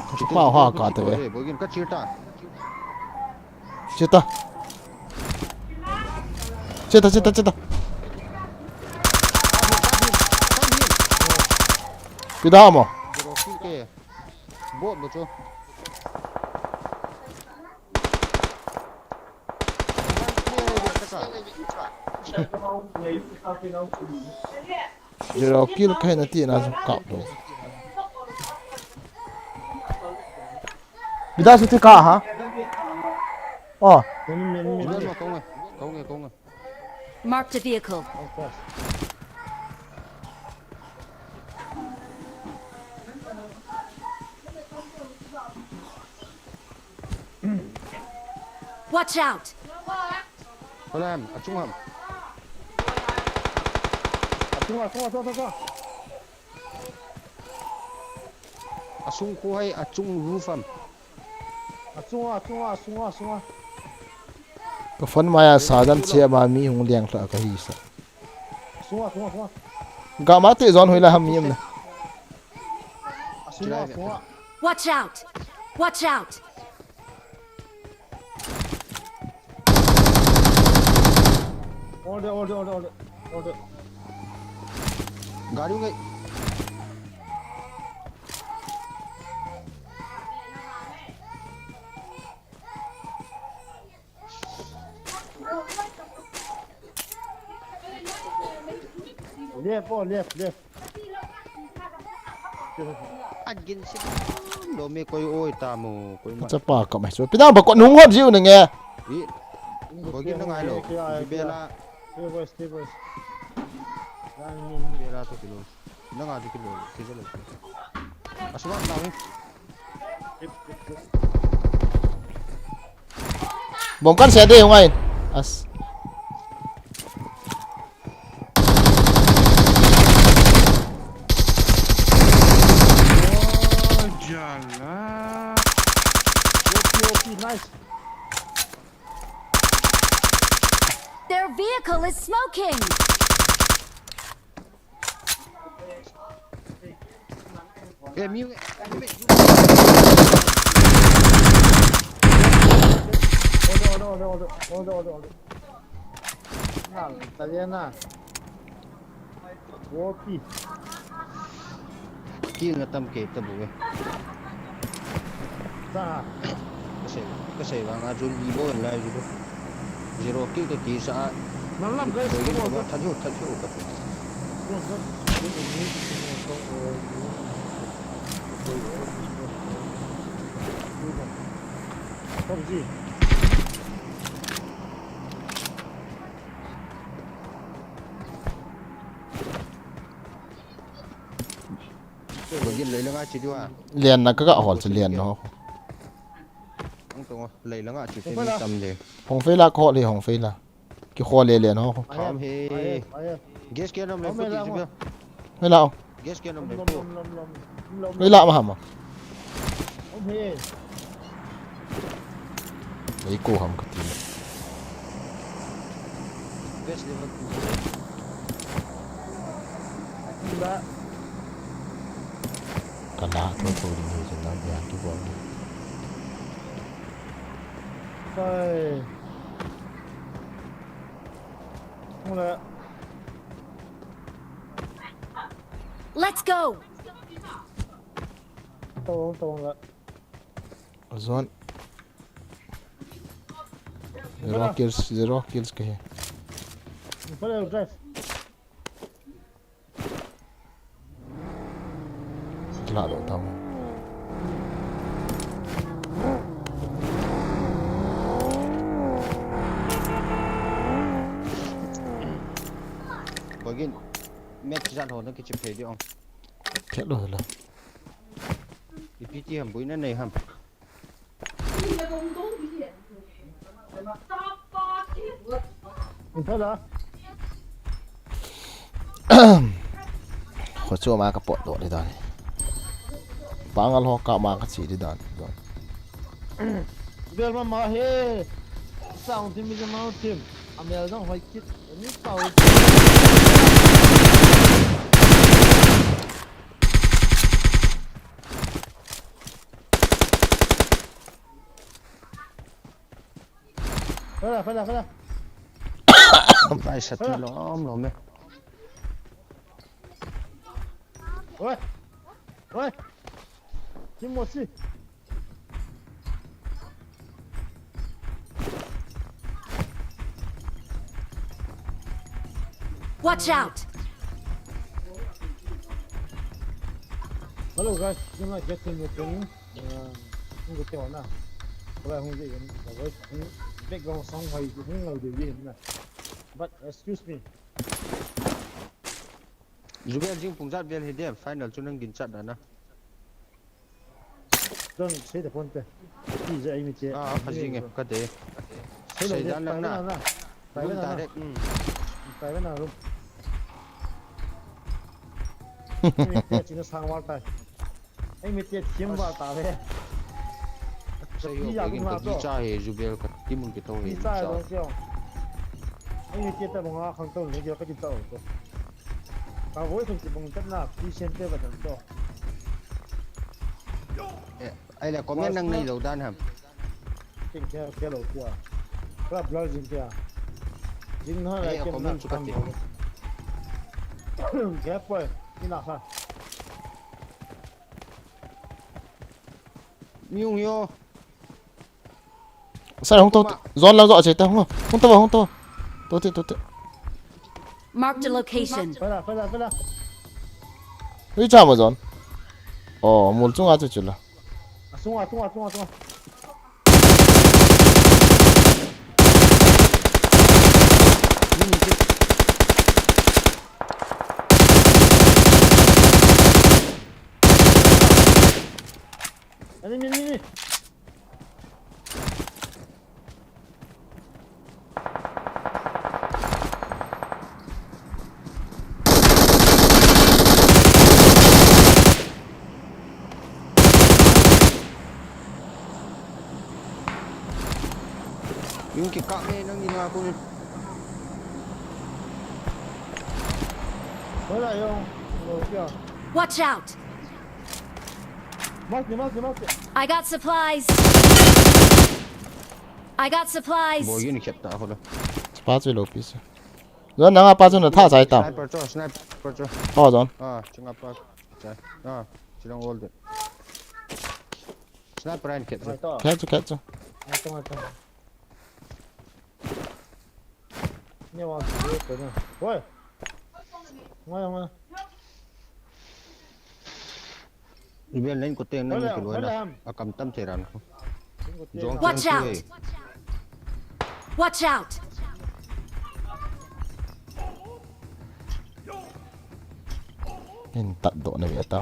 Ka chu pau ha ka te ve. Boigin ka chir ta. Chita. Chita, chita, chita. Pida mo. Bot mo chu. Zero kill kahi na ti na kap do. Bida su ti ka ha. Oh. Kong e, kong e, kong e. Marked a vehicle. Watch out! Hola ham, achung ham. Achung, achung, achung, achung, achung. Asung khu hai, achung roof ham. Achung, achung, achung, achung. Ka phone maiya sajan che ama mi hung liang lha kahi sa. Achung, achung, achung. Gama te zon hoila ham mi em na. Watch out! Watch out! All there, all there, all there, all there, all there. Gari ngai. Left, oh, left, left. Agin si lo me koi oi ta mo, koi ma. Chapa ka mai chu. Pidang ba ko nung hot jiu na nge. I. Koi gin na ngai lo. Bela. Stay boys, stay boys. Bela to kilo. Na ngai to kilo. Kilo. Aswa na ni. Bom kan se de hung ai. As. Oh, jala. Nice. Their vehicle is smoking. Eh, mi, eh, mi. Hold on, hold on, hold on, hold on, hold on, hold on. Na, talian na. Walkie. Ki nga tam ke ta bu e. Sa. Kasei, kasei vang a chu li bo lai chu. Zero kill to ti sa. Lam lam guys, koi come on, ba, go. That you, that you, that you. Go, go. Go, go. Go, go. Go, go. P U B G. Bagin lei langa chi diu a. Lian na ka ga hol chu lian no. Ang tong lei langa chi te mi tam de. Hong fei la ko le hong fei la. Ki khol le le no. Tham he. Gas ke nom le pu ti chu. Hei la. Gas ke nom le pu. Hei la ma ma. Ei ko ham ka ti le. Gas le ma pu. Ka la to to ni ni na ya tu ko. Sai. Hung le. Let's go! Tong, tong le. Zone. Zero kills, zero kills kahi. Hung le, drive. Lah lo tam. Bagin, match jan ho na kichim thei di ong. Khet lo la. Ipi ti ham, buina nei ham. Khochu ma ka potdoh di dan. Pangal ho ka ma ka chi di dan. Bel ma ma he. Sound team is a mount team. Amel dong hoi kit. Ni pau. Khola, khola, khola. Vai sat lom lom e. Oi. Oi. Kim mosi. Watch out! Hello guys, you might get in your training. Hung ke na. Kala hung ke na. Background sound hoi hung lo de na. But excuse me. Jubel jing pung jat vel hi de final chu nang gin chat da na. Don't say the phone te. Ti je ai mi che. Ah, ka jing e, ka de. Sei dan lang na. Room direct. Private na room. Ai mi te china sang wal tai. Ai mi te thim wal ta ve. Sei yo, ka jing ka ji cha he Jubel ka ti mun ki to he. Ji cha lo kyo. Ai mi te ta bang a khang to le kyo ka ji to. Ka voi thum ki bang tat na, P C M te ba dan to. Ai le comment nang nei lo dan ham. King ke ke lo kua. Kala blur jing ke. Jing na la ke na comment chu ka ti. Ke poi. Ina ha. Miung yo. Sai hung to. Zon la zo che ta hung. Hung to hung to. To te to te. Marked a location. Pala pala pala. Ui cha ma zon. Oh, mul chunga chu chula. Asunga asunga asunga asunga. Ani mi mi mi. Yung kikak eh, nang ina ako ni. Wala yung, oh, yeah. Watch out! Mark ni, mark ni, mark ni. I got supplies. I got supplies. Bo yun kep ta ako lo. Spot will office. Zon nanga pa chu na tha chai tam. Sniper chu, sniper chu. Oh, zon. Ah, chunga pa. Chai. Ah, chilong all de. Sniper and kep chu. Kep chu, kep chu. Ni wa chu ko na. Woi. Ngai ngai. Iben len ko teng nang kiloi na. Akam tam thei ran ko. Jong Watch out! Watch out! In tat do na ve ta.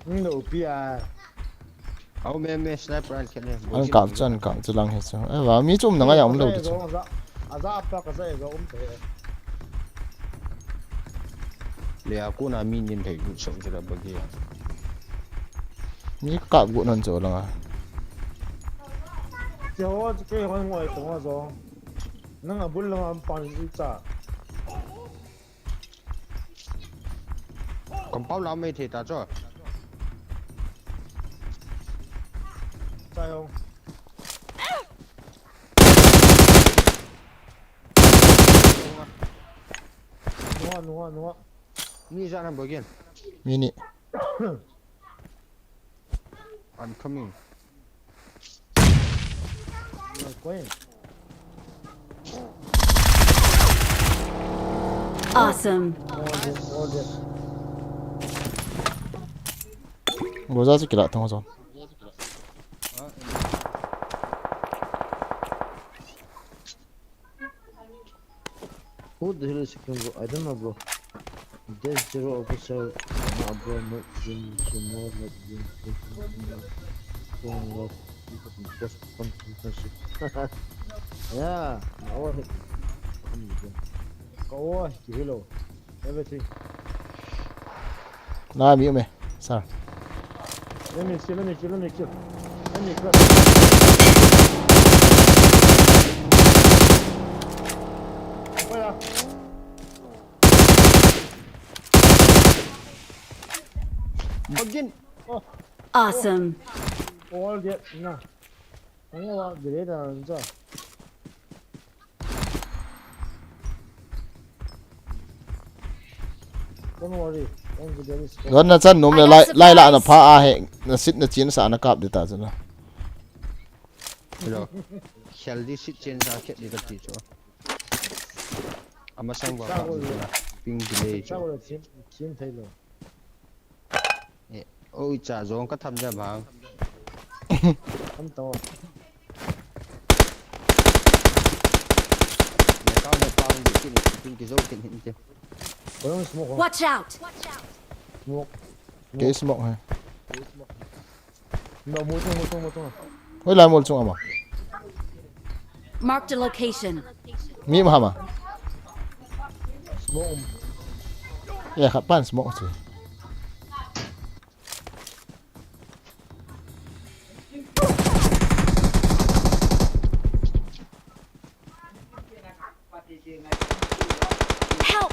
Ni lo pi a. Au me me sniper an khen ne. An kap chan kap chu lang he chu. Eh, va mi chu um na ngai a um lo di chu. Aza apa ka za ga um te. Le a kuna mi nin thei gu so chu la bagi. Mi kap gu non chu langa. Che ho che ke ho ngoi to zo. Nang a bul langa am pan i cha. Compound lam mai thei ta chu. Chai hong. Nua, nua, nua. Ni jan ham bogin. Mi ni. I'm coming. Awesome. Boza chu kila thong zon. Who the hell is Kim, bro? I don't know, bro. There's zero officer, no, bro, not Jim, Jim, no, not Jim, Jim, Jim, Jim, Jim, no, Jim, Jim, Jim, Jim, Jim, Jim. Yeah, no, what? Come again. Go away, hello. Everything. Na mi me, sir. Let me kill, let me kill, let me kill. Let me kill. Where are? Again. Oh. Awesome. All that, no. I don't want the radar and stuff. Don't worry, don't be very stressed. Zon na chan nom le lai, lai la na pha a he, na sit na chin sa na kap de ta chu na. Hello. Khel di sit chin sa khet di ka ti chu. Ama sang ba ka di na. Ping delay chu. Sa ko le chin, chin thei lo. Eh, oi cha zong ka tham ja bang. Tham to. Ne kau ne pang di kin, kin ki zo kin hin te. Ko smoke. Watch out! Smoke. Ke smoke hai. No, mo chung, mo chung, mo chung. Hoi lai mol chung ama. Marked a location. Mi ma hama. Smoke. Ya, khat pan smoke chu. Help!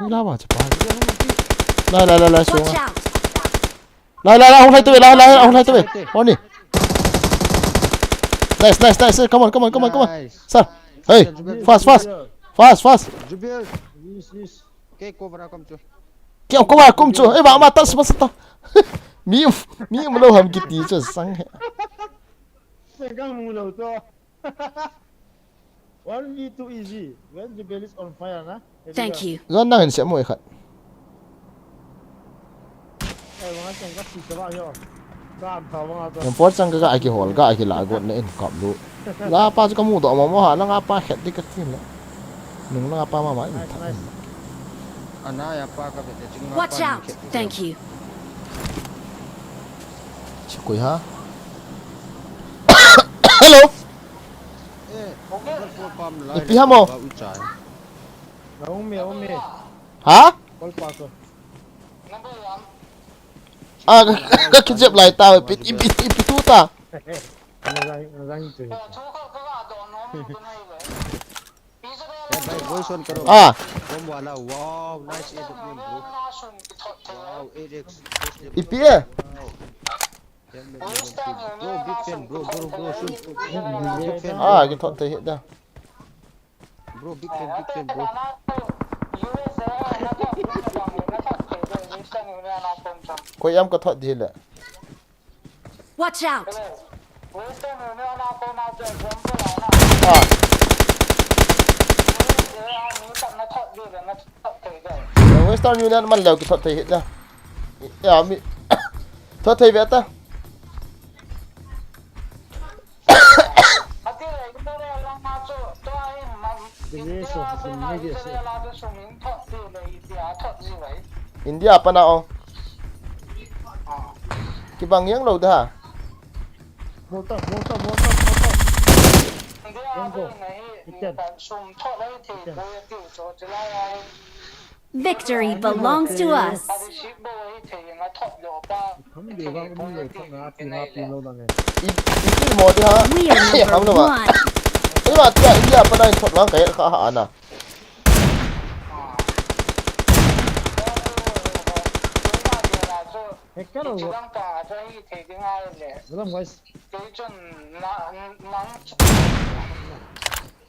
Ni la ba che pa. Lai, lai, lai, lai, sunga. Lai, lai, lai, hung lai tu, lai, lai, hung lai tu. Oni. Nice, nice, nice. Come on, come on, come on, come on. Sir. Hey, fast, fast. Fast, fast. Jubil. Yes, yes. Ke cover a kum chu. Ke cover a kum chu. Eh, ba ma tas ma sa ta. Mi, mi um lo ham kiti chu sang he. Segang mu lo to. One v two easy. When the bell is on fire, na? Thank you. Zon nang in se mo ikhat. Em por chang ka ga ki hol ga ki la got na in kap lu. La pa chu ka mu do mo mo ha la nga pa khet di ka tin la. Nung la pa ma ma in ta. Ana ya pa ka be ching ma. Watch out. Thank you. Chi koi ha. Hello. Ipi ha mo? Naomi, Naomi. Ha? Call pa ko. Ah, ka, ka, ka kijep lai ta, ipi, ipi, ipi tu ta. Nazang, nazang tu. Bhai, voice on karo. Ah. Bomb wala, wow, nice A W M, bro. Wow, eight X. Ipi e? Wow. Bro, big fan, bro, bro, bro, soon. Big fan, bro. Ah, kithot thei hih da. Bro, big fan, big fan, bro. Koi am ka thot di le. Watch out! Ah. Western Union man leo kithot thei hih da. Ya, mi. Thot thei ve ta. India pana o. Kibang yang lo da. Volta, volta, volta, volta. India. Victory belongs to us. We are number one.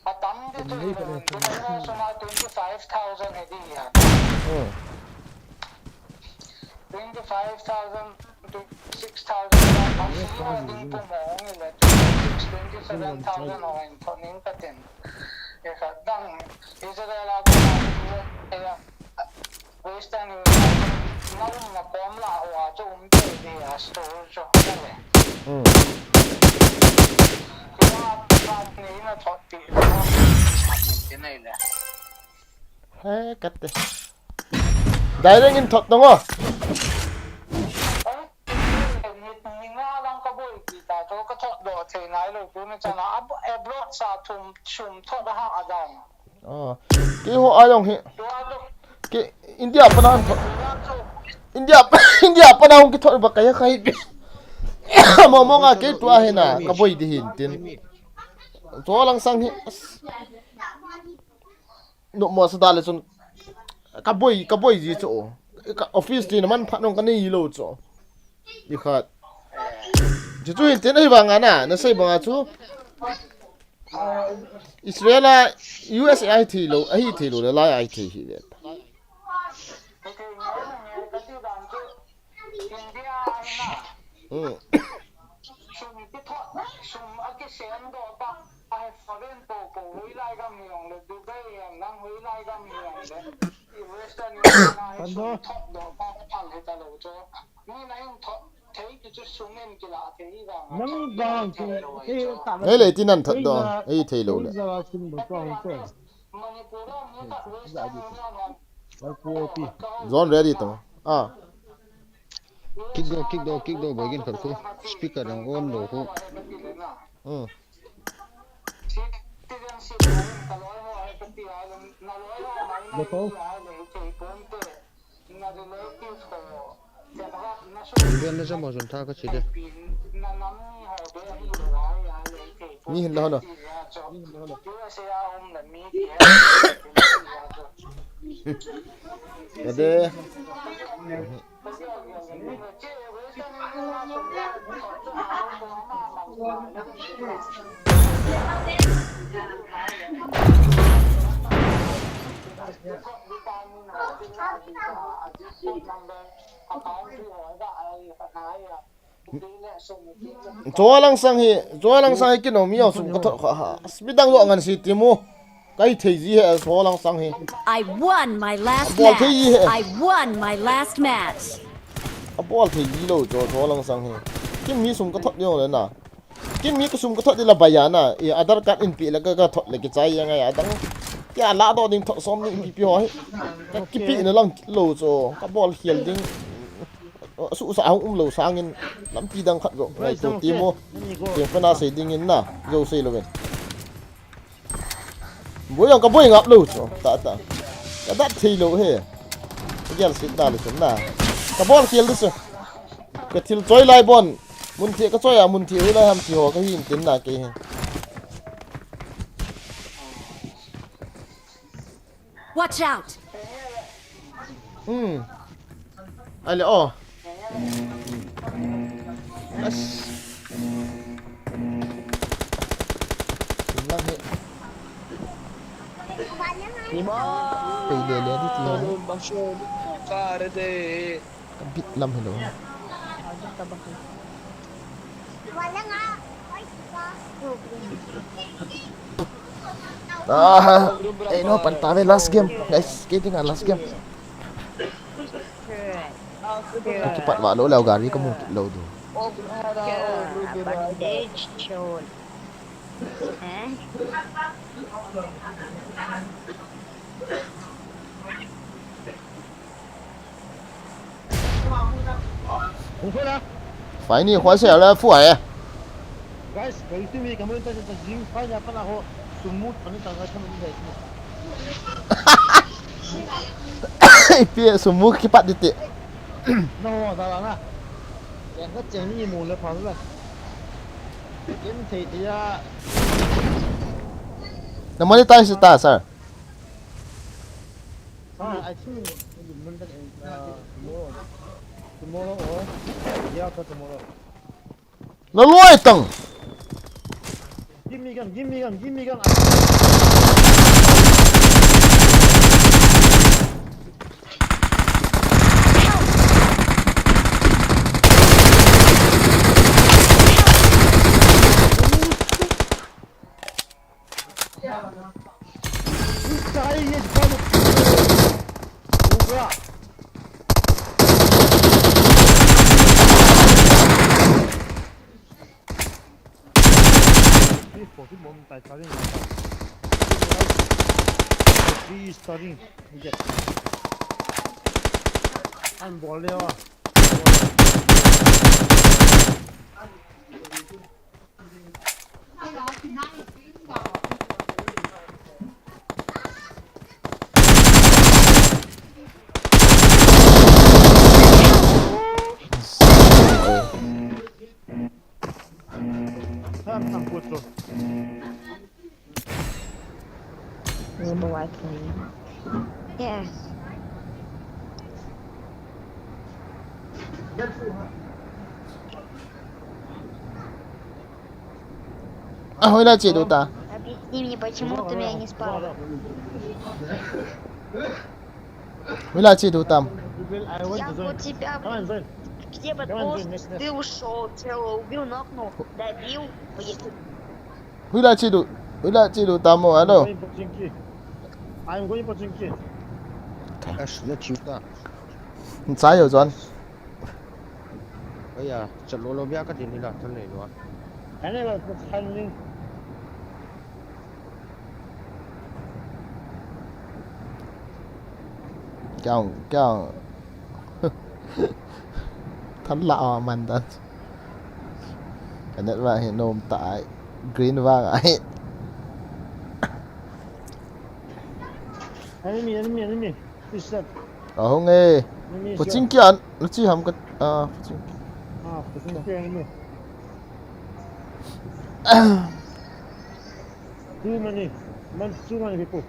Atam di tu, twenty-five thousand he di ya. Twenty-five thousand to six thousand, a sing ding pu mo ngi le, twenty-six, twenty-seven thousand o in thot ning ka tin. Ye ka dang Israel a ko na Western Union na um na kom la ho a chu um te de a store chu le. Hmm. Kila pa ni na thot ti ti nei le. He, kate. Direct in thot dong o. Ni, ni nga lang ka boi ti ta to ka thot do thei nai lo tu ni chana ab-, abroad sa thum, thum thot ha a dang. Oh. Keiho a jong hi. Tua lo. Kei India pana thot. India, India pana hung kithot ba kaya khai. Mo mo nga kei tua hi na, ka boi di hin tin. Tua lang sang hi. As. No mo sa da le chun. Ka boi, ka boi ji chu. Ka office ti na man phat nong ka nei lo chu. Di khat. Chu chu hin tin ahi vanga na, na sei vanga chu. Israel a U S A ahi thei lo, ahi thei lo le lai ahi thei hi le. Hmm. Sum kithot, sum a kisem doh ta, a he foreign po po, hoilai gam hi jong le, Dubai hi jong, nang hoilai gam hi jong le, Western Union a he sum thot doh ta, phal he ta lo chu. Mi na in thot thei ti chu sum in kila thei hi vang a. Nang vang thei lo chu. Ei le ti nan thot doh, ei thei lo le. Manipur a mi khat Western Union a. Zone ready to. Ah. Kick do, kick do, kick do, boy, gin khat khu. Speaker nang on lo khu. Hmm. Video na jamo jun tha ka chi de. Mi hin la hona. Ade. Cho lang sang hi, cho lang sang hi kino mi au sum ka thot kha ha. Midang lo ngan si ti mu. Kai thei ji he cho lang sang hi. I won my last Bol thei ji match. he. I won my last match. A bol thei ji lo cho cho lang sang hi. Kin mi sum ka thot ding le na. Kin mi ka sum ka thot di la baya na. I Aadhaar card in pi le ka ka thot le ki chai ya ngai adang. Ki a la do ding thot som ni pi pi ho hi. Ka ki pi na lang lo cho. Ka bol khial ding. Su sa hung um lo sangin lampi dang khat zo. Ngai to ti mo. Ti pa na sei ding in na. Zo sei lo ven. Boi ang ka boi ngap lo cho. Ta ta. Ka dat thei lo he. Ka gel sit na lo cho na. Ka bol khial di cho. Ka thil choi lai bon. Mun thei ka choi a mun thei hu lai ham ti ho ka hin tin na ke he. Watch out! Hmm. Ale oh. As. Lang he. Ni ma. Pei le le di ti. Bang sho. Ka re de. Ka bit lam hello. Ah, eh no, pan ta ve last game. Guys, kei ting last game. Ka kipat va lo leo gari ka mu kit lo du. Bandage shot. Eh? Fai ni khoi se la fu ai. Ipi sumu kipat diti. Na monetize ta, sir. Ah, I think Monday, uh, tomorrow. Tomorrow or day after tomorrow. Na loi tang. Give me gun, give me gun, give me gun. Забывать не. Yes. А, hoilai che du ta. Объясни мне, почему ты меня не спал? Hoilai che du tam. Я у тебя, блин, где бы ты ушел, целого убил, нокнул, добил. Hoilai che du, hoilai che du tam mo, hello. I'm going for Chinky. Ash, na chiu ta. Nchai yo John. Aya, chat lo lo bia ka din hila, thal nei lo. Ane ba, thal ni. Kyang, kyang. Thal la a man dan. Ka net va hi nom ta ai. Green va ai. Enemy, enemy, enemy. Is that? Ahung e. Paching kia, na chi ham ka, ah, paching. Ah, paching kia enemy. Too many. Man, too many people.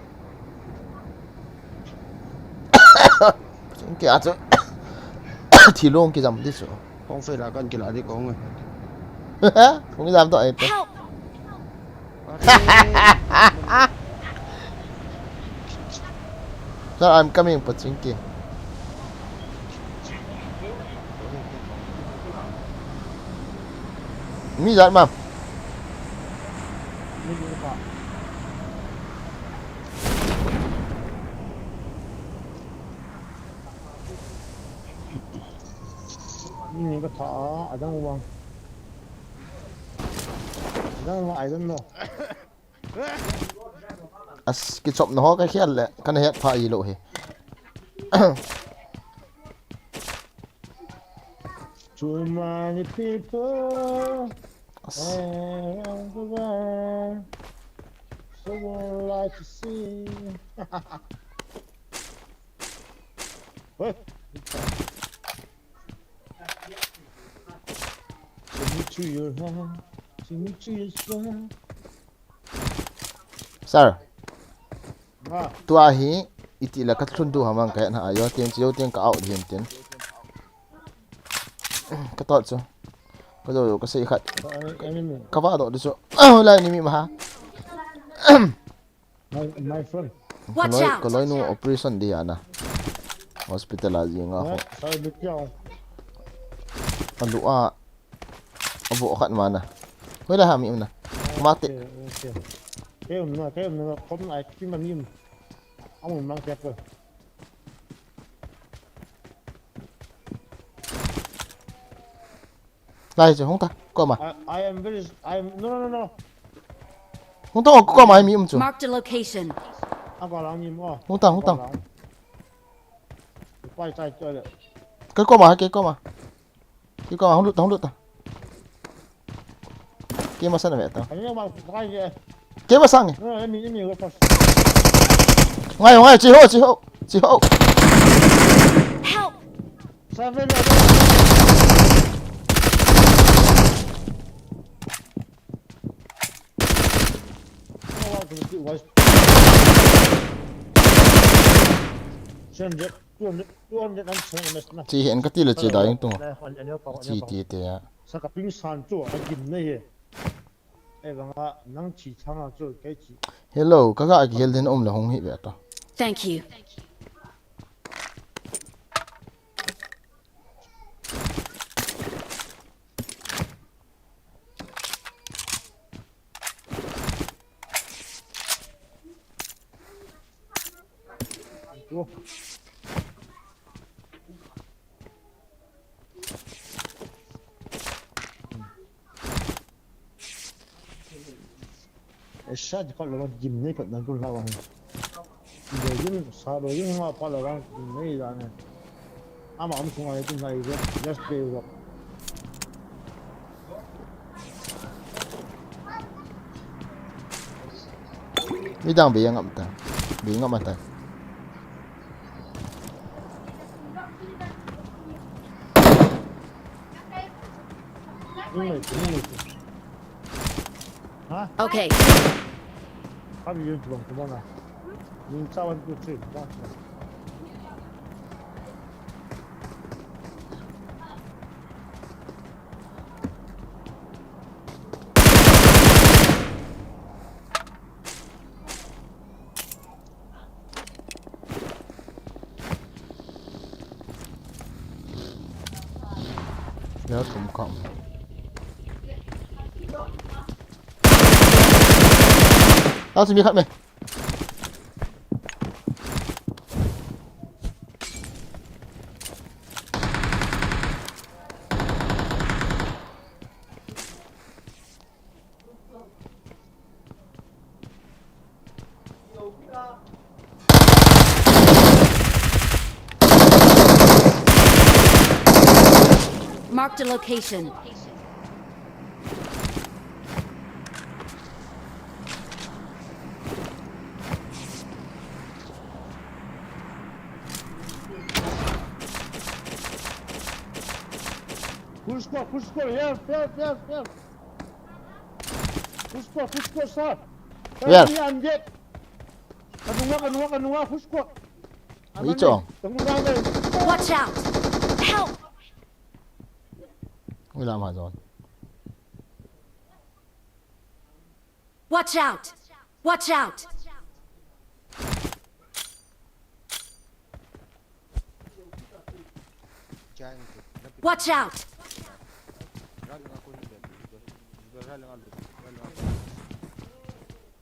Paching kia chu. Thilong kijam di chu. Kong fe la kan kila di kong. Kong jam to ai to. Help! Sir, I'm coming, Pachingki. Mi jat ma. Ni ka tha a, adang vang. Adang vang, I don't know. As, kichopna ho ka khel le, kana het pha i lo hi. Too many people around the world. Someone like to see. What? Take me to your heart. Take me to your soul. Sir. Ah. Tua hi, iti la ka thlun tu hamang ka na ayo, tin chiu tin ka out hin tin. Ka tot chu. Ka do ka sei khat. Ah, enemy. Ka va do chu. Ah, lai ni mi ma ha. My, my friend. Watch out! Ka loi, ka loi nu operation di ana. Hospital a jing a ho. Eh, sorry, bit yao. Alu a. Abo khat mana. Hoi la ha mi um na. Mate. Okay, okay. Kei um na, kei um na, kom na, ai, kim na mi um. Amun mang kei ko. Lai chu hung ta, koma. I, I am very, I am, no, no, no, no. Hung ta, koma, mi um chu. Marked a location. Aba lang ni mo. Hung ta, hung ta. Aba lang. Pai chai chai le. Kei koma, kei koma. Kei koma, hung lut ta, hung lut ta. Kei masang na ve ta. Ani ma pai ye. Kei masang e. No, no, mi, mi, mi, first. Ngai, ngai, chi ho, chi ho, chi ho. Help! Seven, seven hundred, two hundred, two hundred and seven, na. Chi hen ka ti le chi da yung tung. Chi ti te ya. Sa ka ping san chu a gim na ye. Ei, vang a, nang chi chang a chu, kei chi. Hello, ka ga kihel den um la hung hi ve ta. Thank you. Esha di kalo gim nei pat na gul lawa. Dei gim sa dei gim ma pa la gim nei da ne. Ama am sunga ye tin lai ye. Just pay work. Midang be yang am ta. Be ngam ta. Teammate, teammate. Ha? Okay. Kami yun, tubang, tubang na. Yung sa one, two, three, tubang. Ya, tum kam. Ah, simi khat me. Marked a location. Full squad, full squad, here, here, here, here. Full squad, full squad, sir. Where? Enemy undead. Kanunga, kanunga, kanunga, full squad. Wi chong. Kanunga, kanunga. Watch out! Help! Ila ma zon. Watch out! Watch out! Watch out!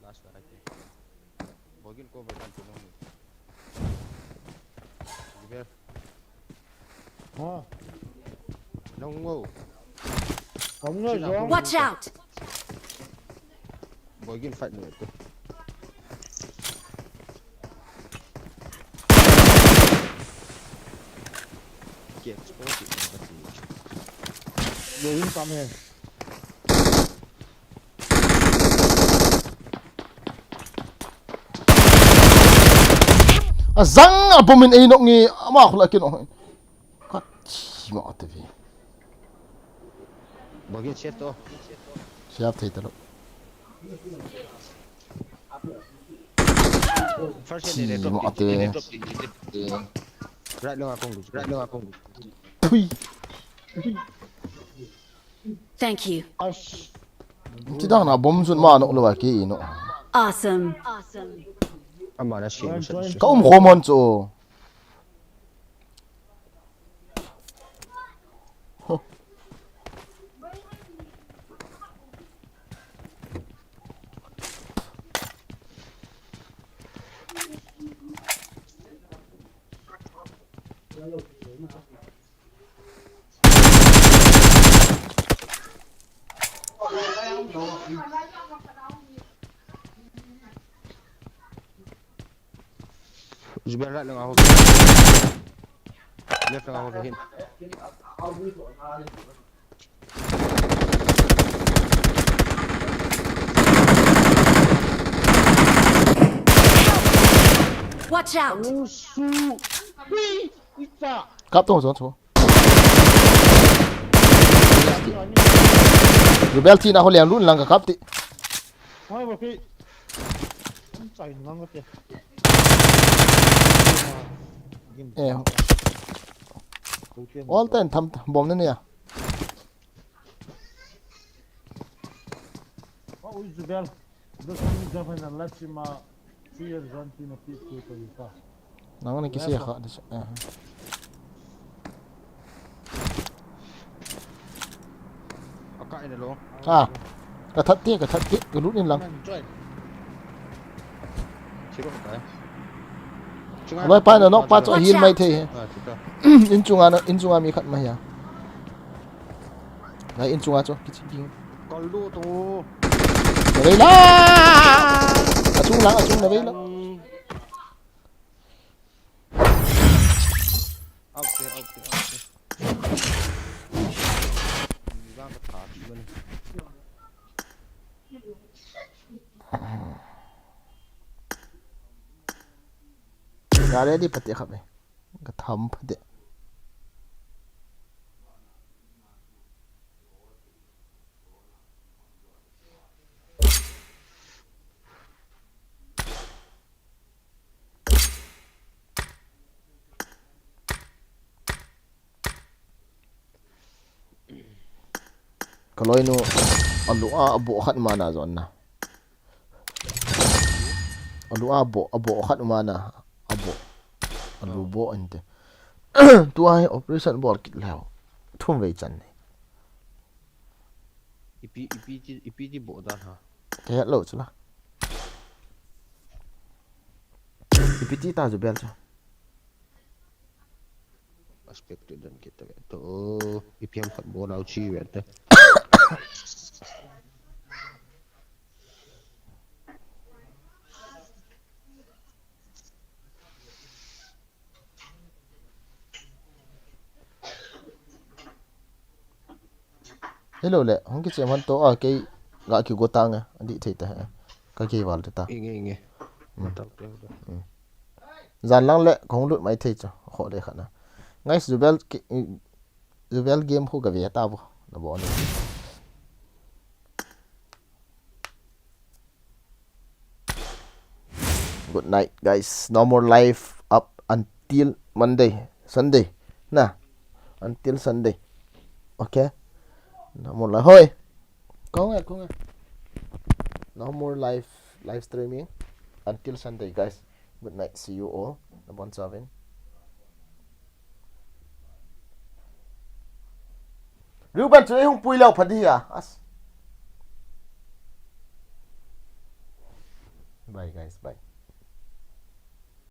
Last barrage. Bogin cover kan tu nong. Jiber. Ha. Nong wo. Kamu na jong. Watch out! Bogin fight ni tu. Kiek spot ni tu. Bogin kam he. Azang a bomb in ei nok nge ama khula kino. Ka chi ma ate vi. Bogin chet to. Siap thei talo. First aid ni le drop. Chi ma ate. Right lo akong. Right lo akong. Thui. Thank you. Ash. Ti dang na bomb sun ma nok lo ki no. Awesome. Ama na shi. Ka um khom hon chu. Zubair, right lang ako. Left lang ako, hin. Watch out! Kap to, so, so. Zubair, thi na ho lian lun lang ka kap ti. Eh. All time tham bom ne ne ya. Nang ni kisi kha de. Eh. Aka ina lo. Ah. Ka that te, ka that te, ka lut in lang. Aloi pa na nok pa cho heal mai thei he. In chunga na, in chunga mi khat mai ya. Nai in chunga cho kichi ding. Kol lu tu. Na vei la. Achung lang, achung na vei la. Out there, out there, out there. Ni vang ka tha ti man. Ka ready pate kha be. Ka tham pate. Ka loinu alu a abo khat mana jon na. Alu a abo, abo khat mana abo. Alu bo ante. Tua hi operation bol kit leu. Thum vei chan ni. Ipi, ipi ti, ipi ti bo dan ha. Ka het lou chu la. Ipi ti ta chu bel chu. Aspect dan kita ve to. Ipi ham khat bo lau chi ve ta. Hello le, hung kichem han to a kei ga kigo tang a, adih thei ta he. Ka kei val ta. Inge, inge. Mm. Matal ke. Mm. Jan lang le, kong lut mai thei cho, kho le khat na. Guys, Zubel ki, Zubel game khu ka ve ta bo, na bo ni. Good night, guys. No more live up until Monday, Sunday. Na, until Sunday. Okay? No more live. Hoi. Kong e, kong e. No more live, live streaming until Sunday, guys. Good night. See you all. Nabon chavin. Reuben chu ei hung pui leu pha di hi a. As. Bye, guys. Bye.